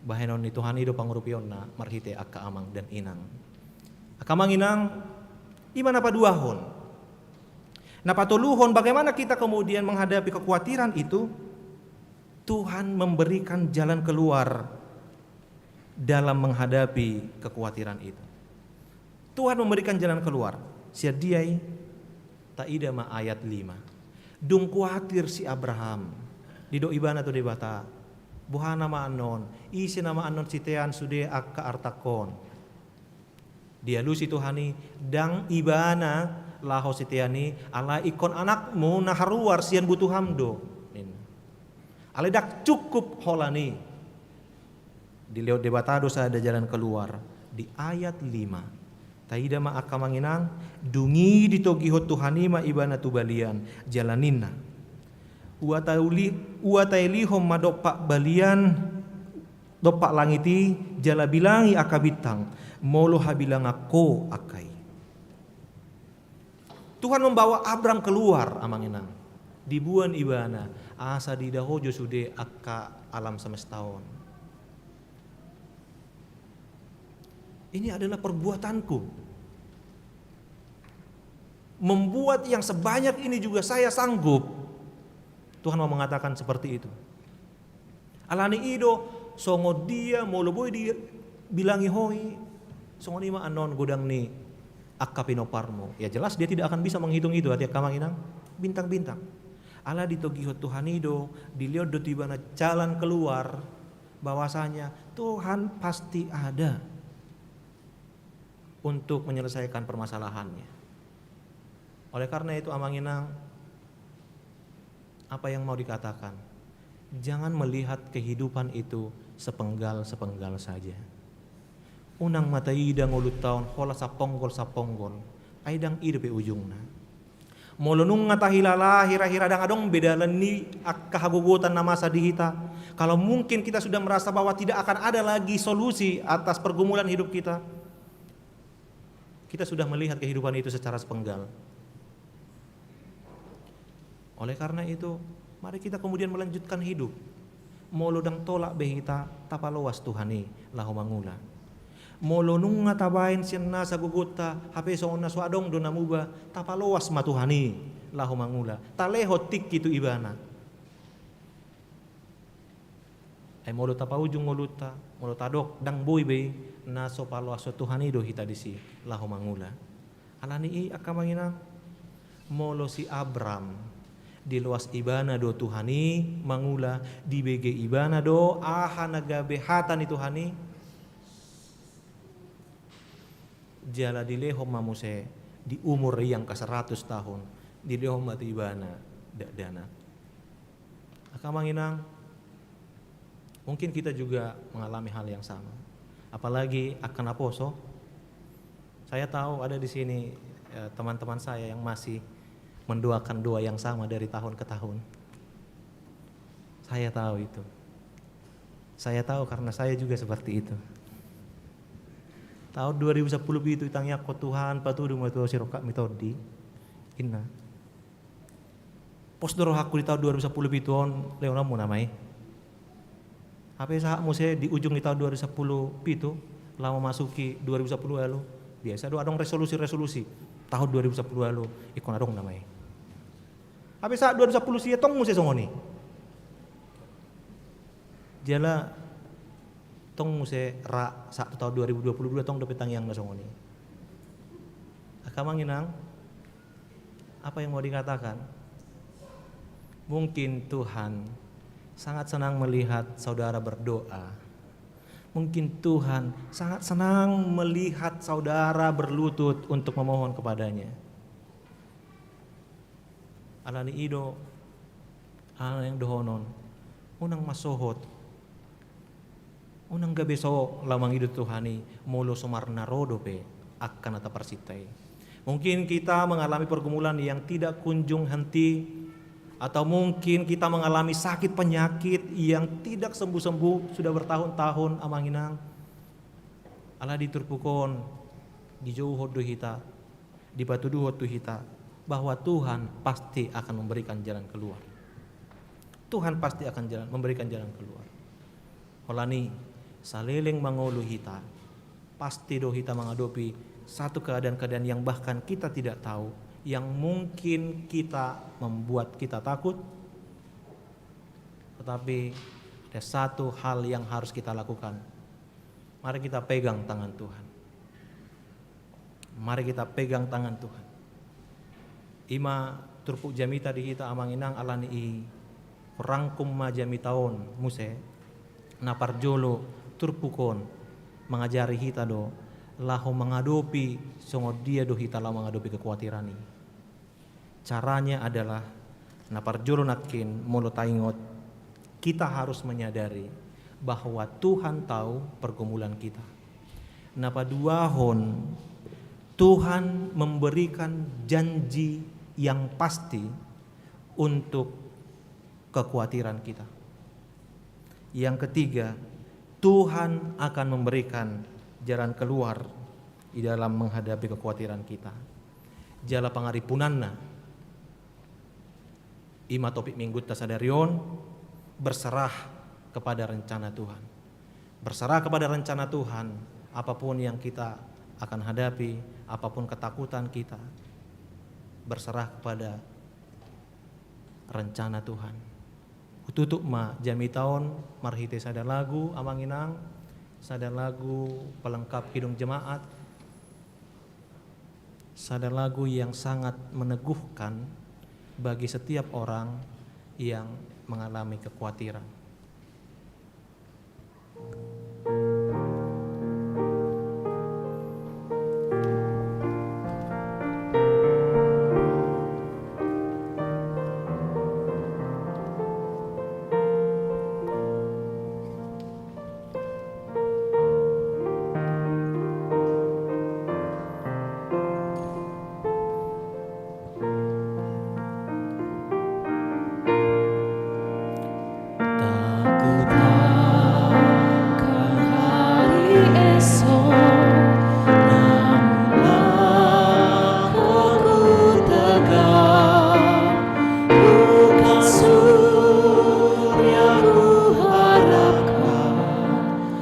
Bahenon ni Tuhan i do pangurupionna marhite angka amang dan inang. Angka amang inang, i ma na paduahon. Na patoluhon, bagaimana kita kemudian menghadapi kekhawatiran itu? Tuhan memberikan jalan keluar dalam menghadapi kekhawatiran itu. Tuhan memberikan jalan keluar. Sian dia i, taida ma ayat lima. Dung khawatir si Abraham, didok ibana tu Debata, boha nama annon, ise nama annon sitean sude angka artangkon. Dialusi Tuhan i, ndang ibana laho sitean i, alai ingkon anakmu na haruar sian butuham do, ninna. Alai ndang cukup holan i. Dilehon Debata do sada jalan keluar di ayat lima. Taida ma angka amang inang, dung i ditogihon Tuhan i ma ibana tu balian, jala ninna. Ua tauli-, ua tailihon ma dompak balian, dompak langit i, jala bilangi angka bintang, molo habilangan ho angka i. Tuhan membawa Abram keluar, amang inang. Diboan ibana, asa diida ho jo sude angka alam semesta on. Ini adalah perbuatanku. Membuat yang sebanyak ini juga saya sanggup. Tuhan mau mengatakan seperti itu. Alani i do, songon dia molo boi dibilangi ho i, songon i ma annon godang ni angka pinomparmu. Ya jelas dia tidak akan bisa menghitung itu, hati angka amang inang, bintang-bintang. Ala ditogihon Tuhan i do, dilehon do tu ibana jalan keluar, bahwasanya Tuhan pasti ada untuk menyelesaikan permasalahannya. Oleh karena itu, amang inang, apa yang mau dikatakan? Jangan melihat kehidupan itu sepenggal-sepenggal saja. Unang ma taida ngolunta on holan saponggol-saponggol, ai ndang i dope ujungna. Molo nunga tahilala hira-hira ndang adong be dalan ni angka hagogotan na masa di hita, kalau mungkin kita sudah merasa bahwa tidak akan ada lagi solusi atas pergumulan hidup kita, kita sudah melihat kehidupan itu secara sepenggal. Oleh karena itu, mari kita kemudian melanjutkan hidup. Molo ndang tolap be hita, tapaloas Tuhan i laho mangula. Molo nunga tabaen sian nasa gogonta, hape songon na so adong do na muba, tapaloas ma Tuhan i laho mangula. Talehon tingki tu ibana. Ai molo tapaujung ngolunta, molo tadok ndang boi be i, na so paloashon Tuhan i do hita disi laho mangula. Alani i angka amang inang, molo si Abram, diloas ibana do Tuhan i mangula, dibege ibana do aha na gabe hata ni Tuhan i, jala dilehon ma muse di umur i angka seratus tahun, dilehon ma tu ibana dakdanak. Angka amang inang, mungkin kita juga mengalami hal yang sama. Apalagi angka naposo. Saya tahu ada di sini, eh, teman-teman saya yang masih mendoakan doa yang sama dari tahun ke tahun. Saya tahu itu. Saya tahu karena saya juga seperti itu. Tahun dua ribu sepuluh pitu, itangiangkon, Tuhan, patudu ma tu ahu sirongkapmi tondi, ninna. Pos do rohangku di taon dua ribu sampulu pitu on, lehononmu nama i. Hape sahat muse di ujung di taon dua ribu sampulu pitu, laho memasuki dua ribu sampulu ualu, biasa do adong resolusi-resolusi taon dua ribu sampulu ualu, ingkon adong nama i. Hape sahat dua ribu sampulu sia tong muse songon i. Jala tong muse ra sahat tu taon dua ribu dua puluh dua, tong dope tangiang na songon i. Angka amang inang, apa yang mau dikatakan? Mungkin Tuhan sangat senang melihat saudara berdoa. Mungkin Tuhan sangat senang melihat saudara berlutut untuk memohon kepada-Nya. Alani i do, ala naeng dohonon, unang ma sohot, unang gabe so laho mangido Tuhan i, molo so marnaro dope angka na taparsinta i. Mungkin kita mengalami pergumulan yang tidak kunjung henti, atau mungkin kita mengalami sakit penyakit yang tidak sembuh-sembuh sudah bertahun-tahun, amang inang. Alai di turpuk on, dijouhon do hita, dipatuduhon tu hita bahwa Tuhan pasti akan memberikan jalan keluar. Tuhan pasti akan jalan, memberikan jalan keluar. Holan i, saleleng mangolu hita, pasti do hita menghadapi satu keadaan-keadaan yang bahkan kita tidak tahu, yang mungkin kita membuat kita takut. Tetapi ada satu hal yang harus kita lakukan. Mari kita pegang tangan Tuhan. Mari kita pegang tangan Tuhan. I ma turpuk jamita di hita, amang inang, alani i rangkum ma jamita on muse. Na parjolo, turpuk on mangajari hita do laho mangadopi songon dia do hita laho mangadopi kekuatiran i. Caranya adalah, na parjolo nangkin, molo taingot, kita harus menyadari bahwa Tuhan tahu pergumulan kita. Na paduahon, Tuhan memberikan janji yang pasti untuk kekuatiran kita. Yang ketiga, Tuhan akan memberikan jalan keluar di dalam menghadapi kekuatiran kita. Jala pangaripunanna, i ma topik minggunta sadari on, berserah kepada rencana Tuhan. Berserah kepada rencana Tuhan, apapun yang kita akan hadapi, apapun ketakutan kita, berserah kepada rencana Tuhan. Hututup ma jamita on marhite sada lagu, amang inang, sada lagu pelengkap Kidung Jemaat, sada lagu yang sangat meneguhkan bagi setiap orang yang mengalami kekhawatiran.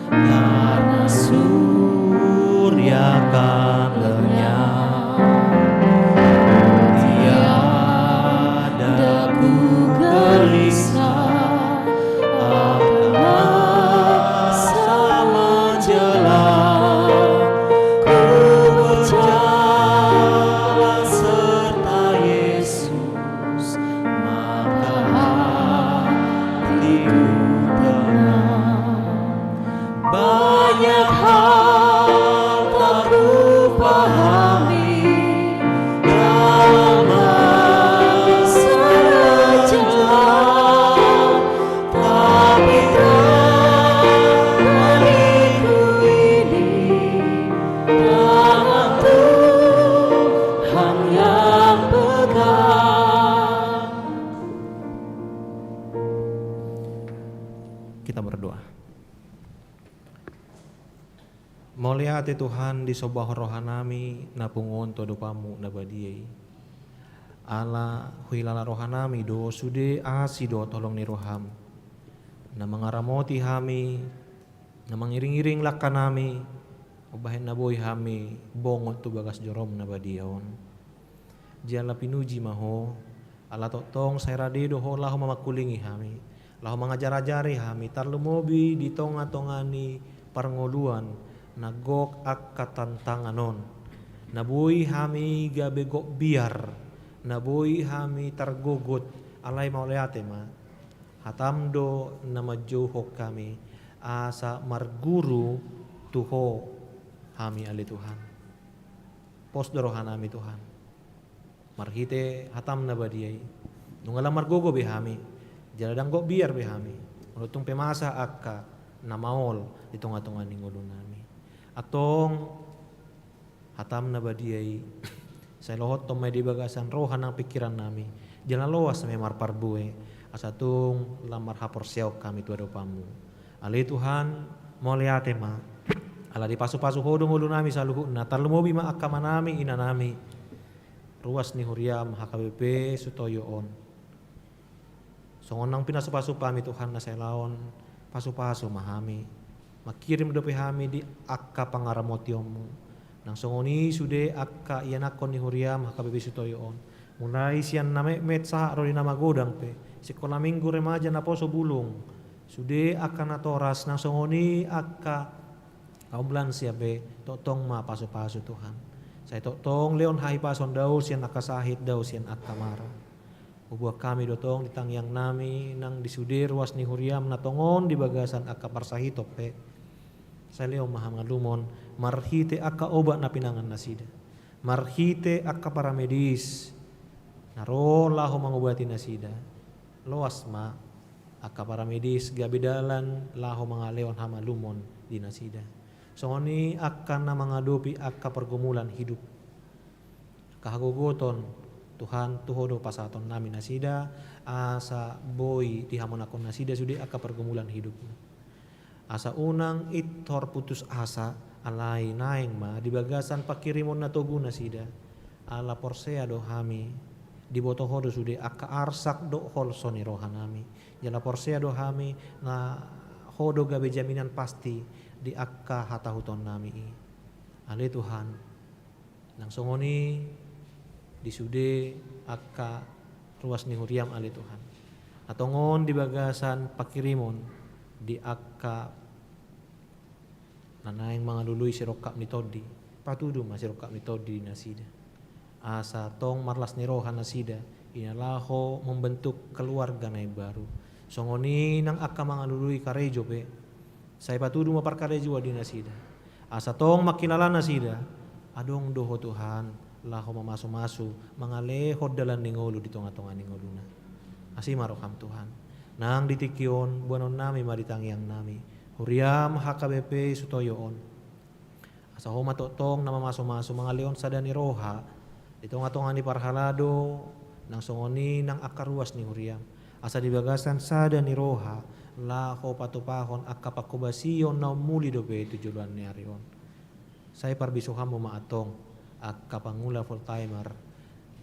Karena surya akan lenyap, tiada ku gelisah akan masa menjelang. Ku berjalan serta Yesus, maka hatiku tenang. Banyak hal tak ku pahami dalam masa menjelang, tapi tanganku ini tangan Tuhan yang pegang. Kita berdoa. Mauliate Tuhan, disombahon rohanami na pungu on tu adopanMu na badia i. Ala huhilala rohanami do sude asi dohot holong ni roham, na mangaramoti hami, na mangiring-iring langkanami, umbahen na boi hami bongot tu bagas jorom na badia on. Jala pinuji ma ho, ala tongtong sai rade do ho laho mamangkulingi hami, laho mangajar-ajari hami, tarlumobi di tonga-tonga ni parngoluan na gok angka tantangan on. Na boi hami gabe gok biar, na boi hami targogot, alai mauliate ma. Hatam do na manjouhon hami, asa marguru tu ho hami ale Tuhan. Pos do rohanami Tuhan. Marhite hatam na badia i. Nunga lam margogo be hami. Jala ndang gok biar be hami. Molo tung pe masa angka na maol di tonga-tonga ni ngolunami. Antong hatam na badia i. Sai lohothon ma i di bagasan roha nang pingkirannami. Jala loas ma i marparbue. Asa tung lam marhaporseaon hami tu adopanmu. Ale Tuhan, mauliate ma. Ala dipasu-pasu ho do ngolunami saluhutna. Tarlumobi ma angka amanami, inanami. Ruas ni huriam H K B P Sutoyo on. Songon nang pinasup-asup hami Tuhan na sai laon, pasu-pasu ma hami. Mangkirim dope hami di angka pangaramotionmu. Nang songon i sude angka ianakhon ni huriam H K B P Sutoyo on. Mulai sian na metmet sahat ro di na magodang pe. Sikola minggu, remaja, naposo, bulung. Sude angka natoras nang songon i angka kaum lansia pe, tongtong ma pasu-pasu Tuhan. Sai tongtong lehon hahipason dao sian angka sahit, dao sian angka mara. Huboan hami do tong di tangiangnami nang di sude ruas ni huriam na tongon di bagasan angka parsahiton pe. Sai lehon ma hamalumon marhite angka obat na pinangan nasida. Marhite angka paramedis na ro laho mangobati nasida. Loas ma angka paramedis gabe dalan laho mangalehon hamalumon di nasida. Songon i angka na mangadopi angka pergumulan hidup. Angka hagogoton, Tuhan, tu ho do pasahatonnami nasida, asa boi dihamonangkon nasida sude angka pergumulan hidupna. Asa unang intor putus asa, alai naeng ma di bagasan pangkirimon na togu nasida. Ala porsea do hami, diboto ho do sude angka arsak dohot holso ni rohanami. Jala porsea do hami, na ho do gabe jaminan pasti di angka hatahutonnami i. Ale Tuhan, nang songon i di sude angka ruas ni huriam ale Tuhan. Na tongon di bagasan pangkirimon di angka na naeng mangalului sirongkap ni tondi, patudu ma sirongkap ni tondi di nasida. Asa tong marlas ni roha nasida, i na laho membentuk keluarga na imbaru. Songon i nang angka mangalului karejo pe, sai patudu ma parkarejoan di nasida. Asa tong mangkilala nasida, adong do ho Tuhan, laho mamasu-masu, mangalehon dalan ni ngolu di tonga-tonga ni ngoluna. Asi ma roham Tuhan. Nang di tingki on, boanonnami ma di tangiangnami. Huriam H K B P Sutoyo on. Asa ho ma tongtong na mamasu-masu mangalehon sada ni roha, di tonga-tonga ni parhalado, nang songon i nang angka ruas ni huriam. Asa di bagasan sada ni roha, laho patupahon angka pangkobasion na ummuli dope tu joloan ni ari on. Sai parbisuhanmu ma antong, angka pangula full timer,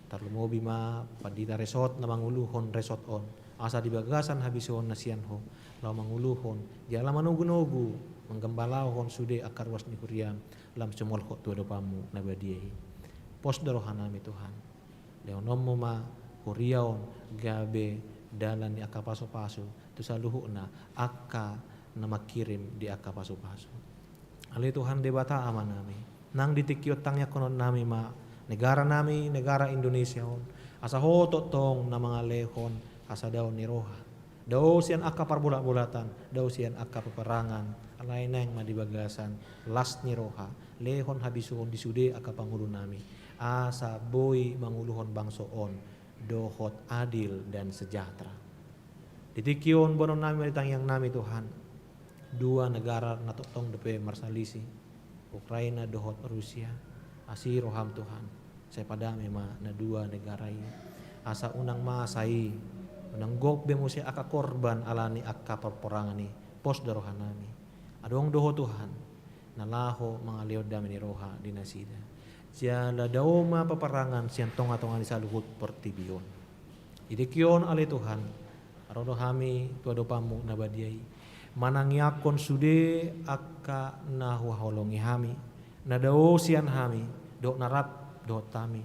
tarlumobi ma pandita resort na manguluhon resort on. Asa di bagasan habisuhon na sian ho, laho manguluhon, jala manogu-nogu, manggembalahon sude angka ruas ni huriam, lam sumolhot tu adopanmu na badia i. Pos do rohanami Tuhan. Lehononmu ma huria on gabe dalan ni angka pasu-pasu, tu saluhutna angka na mangkirim di angka pasu-pasu. Ale Tuhan Debata Amanami, nang di tingki on tangiangkononnami ma negaranami, negara Indonesia on, asa ho tongtong na mangalehon hasadaon ni roha. Dao sian angka parbolat-bolatan, dao sian angka peperangan, alai naeng ma di bagasan las ni roha, lehon habisuhon di sude angka pangulunami, asa boi manguluhon bangso on dohot adil dan sejahtera. Di tingki on boanonnami ma di tangiangnami Tuhan, dua negara na tongtong dope marsalisi, Ukraina dohot Rusia. Asi roham Tuhan, sai padame ma na dua negara i, asa unang masa i, unang gok be muse angka korban ala ni angka parporangan i. Pos do rohanami. Adong do ho Tuhan, na laho mangalehon dame ni roha di nasida. Jala dao ma paparangan sian tonga-tonga ni saluhut portibi on. Di tingki on ale Tuhan, ro do hami tu adopanMu na badia i, manangiangkon sude angka na huhaholongi hami, na dao sian hami, dohot na rap dohot hami,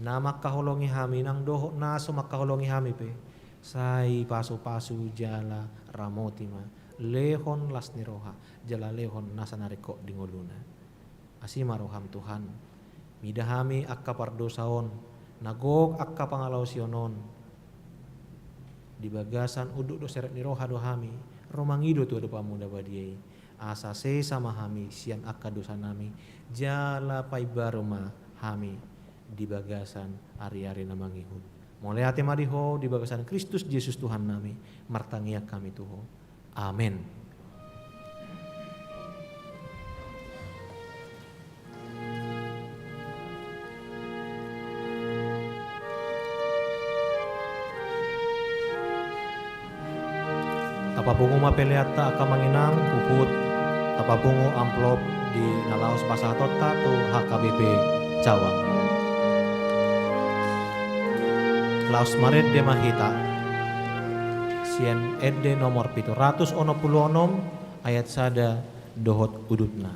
na mangkaholongi hami nang dohot na so mangkaholongi hami pe, sai pasu-pasu jala ramoti ma, lehon las ni roha, jala lehon nasa na ringkot di ngoluna. Asi ma rohaM Tuhan, mida hami angka pardosa on, na gok angka pangalaosion on, di bagasan unduk dohot serep ni roha do hami, ro mangido tu adopanMu na badia i, asa sesa ma hami sian angka dosanami, jala paimbaru ma hami di bagasan ari-ari na mangihut. Mauliate ma di Ho di bagasan Kristus Jesus Tuhannami, martangiang hami tu Ho. Amen. Tapapungu ma peleanta angka amang inang, huhut tapapungu amplop di na laos pasahatonta tu H K B P Cawang. Laos marende ma hita sian ende nomor pitu ratus onom pulu onom, ayat sada dohot udutna.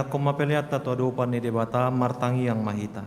Pasahathon ma peleanta tu adopan ni Debata, martangiang ma hita.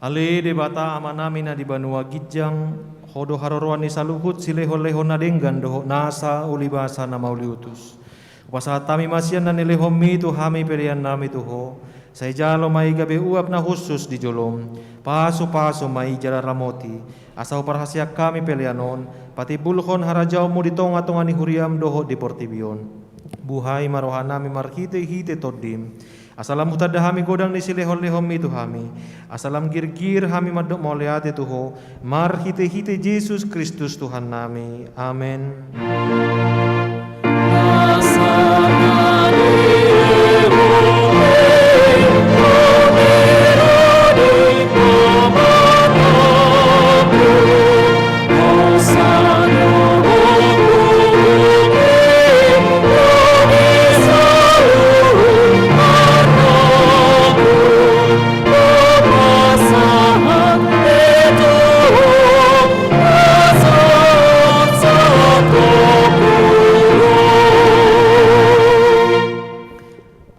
Ale Debata Amanami na di banua ginjang, Ho do haroroan ni saluhut silehonlehon na denggan dohot nasa ulibasa na mauliutus. Hupasahat hami ma sian na nilehonMi tu hami peleannami tu Ho, sai jalo ma i gabe uap na hushus di joloM, pasupasu ma i jala ramoti, asa huparhaseang hami pelean on patimbulhon harajaonMu di tongatonga ni huriaM dohot di portibi on. Buhai ma rohanami marhitehite TondiM, asa lam hutanda hami godang ni silehonlehonMi tu hami, asa lam girgir hami mandok mauliate tu Ho, marhitehite Jesus Kristus Tuhannami. Amen.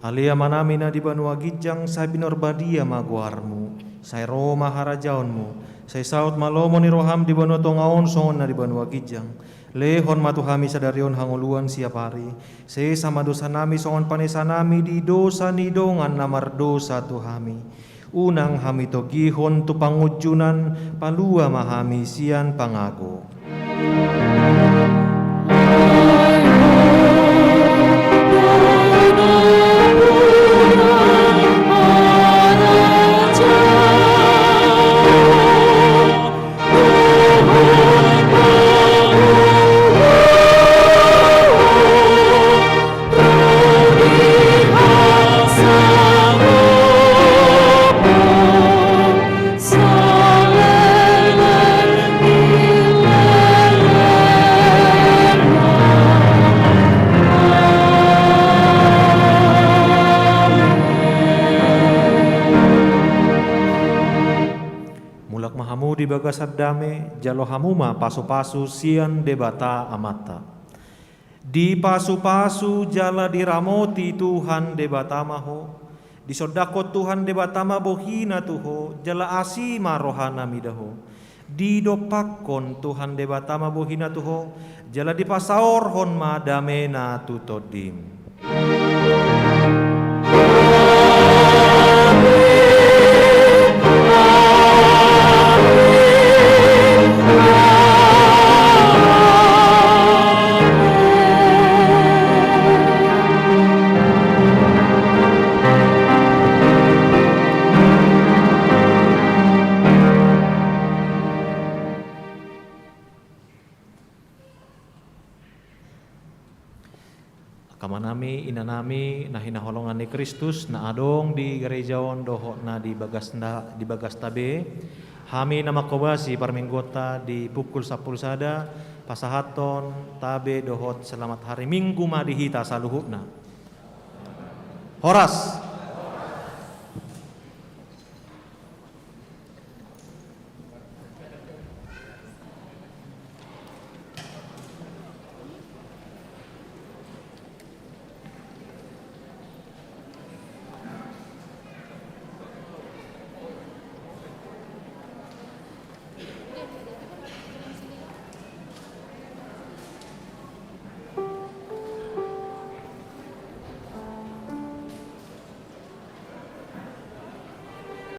Ale Amanami na di banua ginjang, sai pinarbadia ma goarMu, sai ro ma harajaonMu, sai saut ma lomo ni rohaM di banua tonga on songon na di banua ginjang. Lehon ma tu hami sadari on hangoluan siapari, sesa ma dosanami songon panesanami di dosa ni dongan na mardosa tu hami. Unang hami togihon tu pangunjunan, palua ma hami sian pangago. Mulak ma hamu di bagasan dame, jalo hamu ma pasupasu sian Debata Amanta. Dipasupasu jala diramoti Tuhan Debata ma ho. Disondangkon Tuhan Debata ma bohiNa tu ho, jala asi ma rohaNa mida ho. Didompakkon Tuhan Debata ma bohiNa tu ho, jala dipasaorhon ma dameNa tu tondim. Angka amanami, inanami, na hinaholongan ni Kristus, na adong di gareja on dohot na di bagasna, di bagasta be, hami na manghobasi parmingguonta di pukul sampulu sada, pasahathon tabe dohot selamat hari Minggu ma di hita saluhutna. Horas.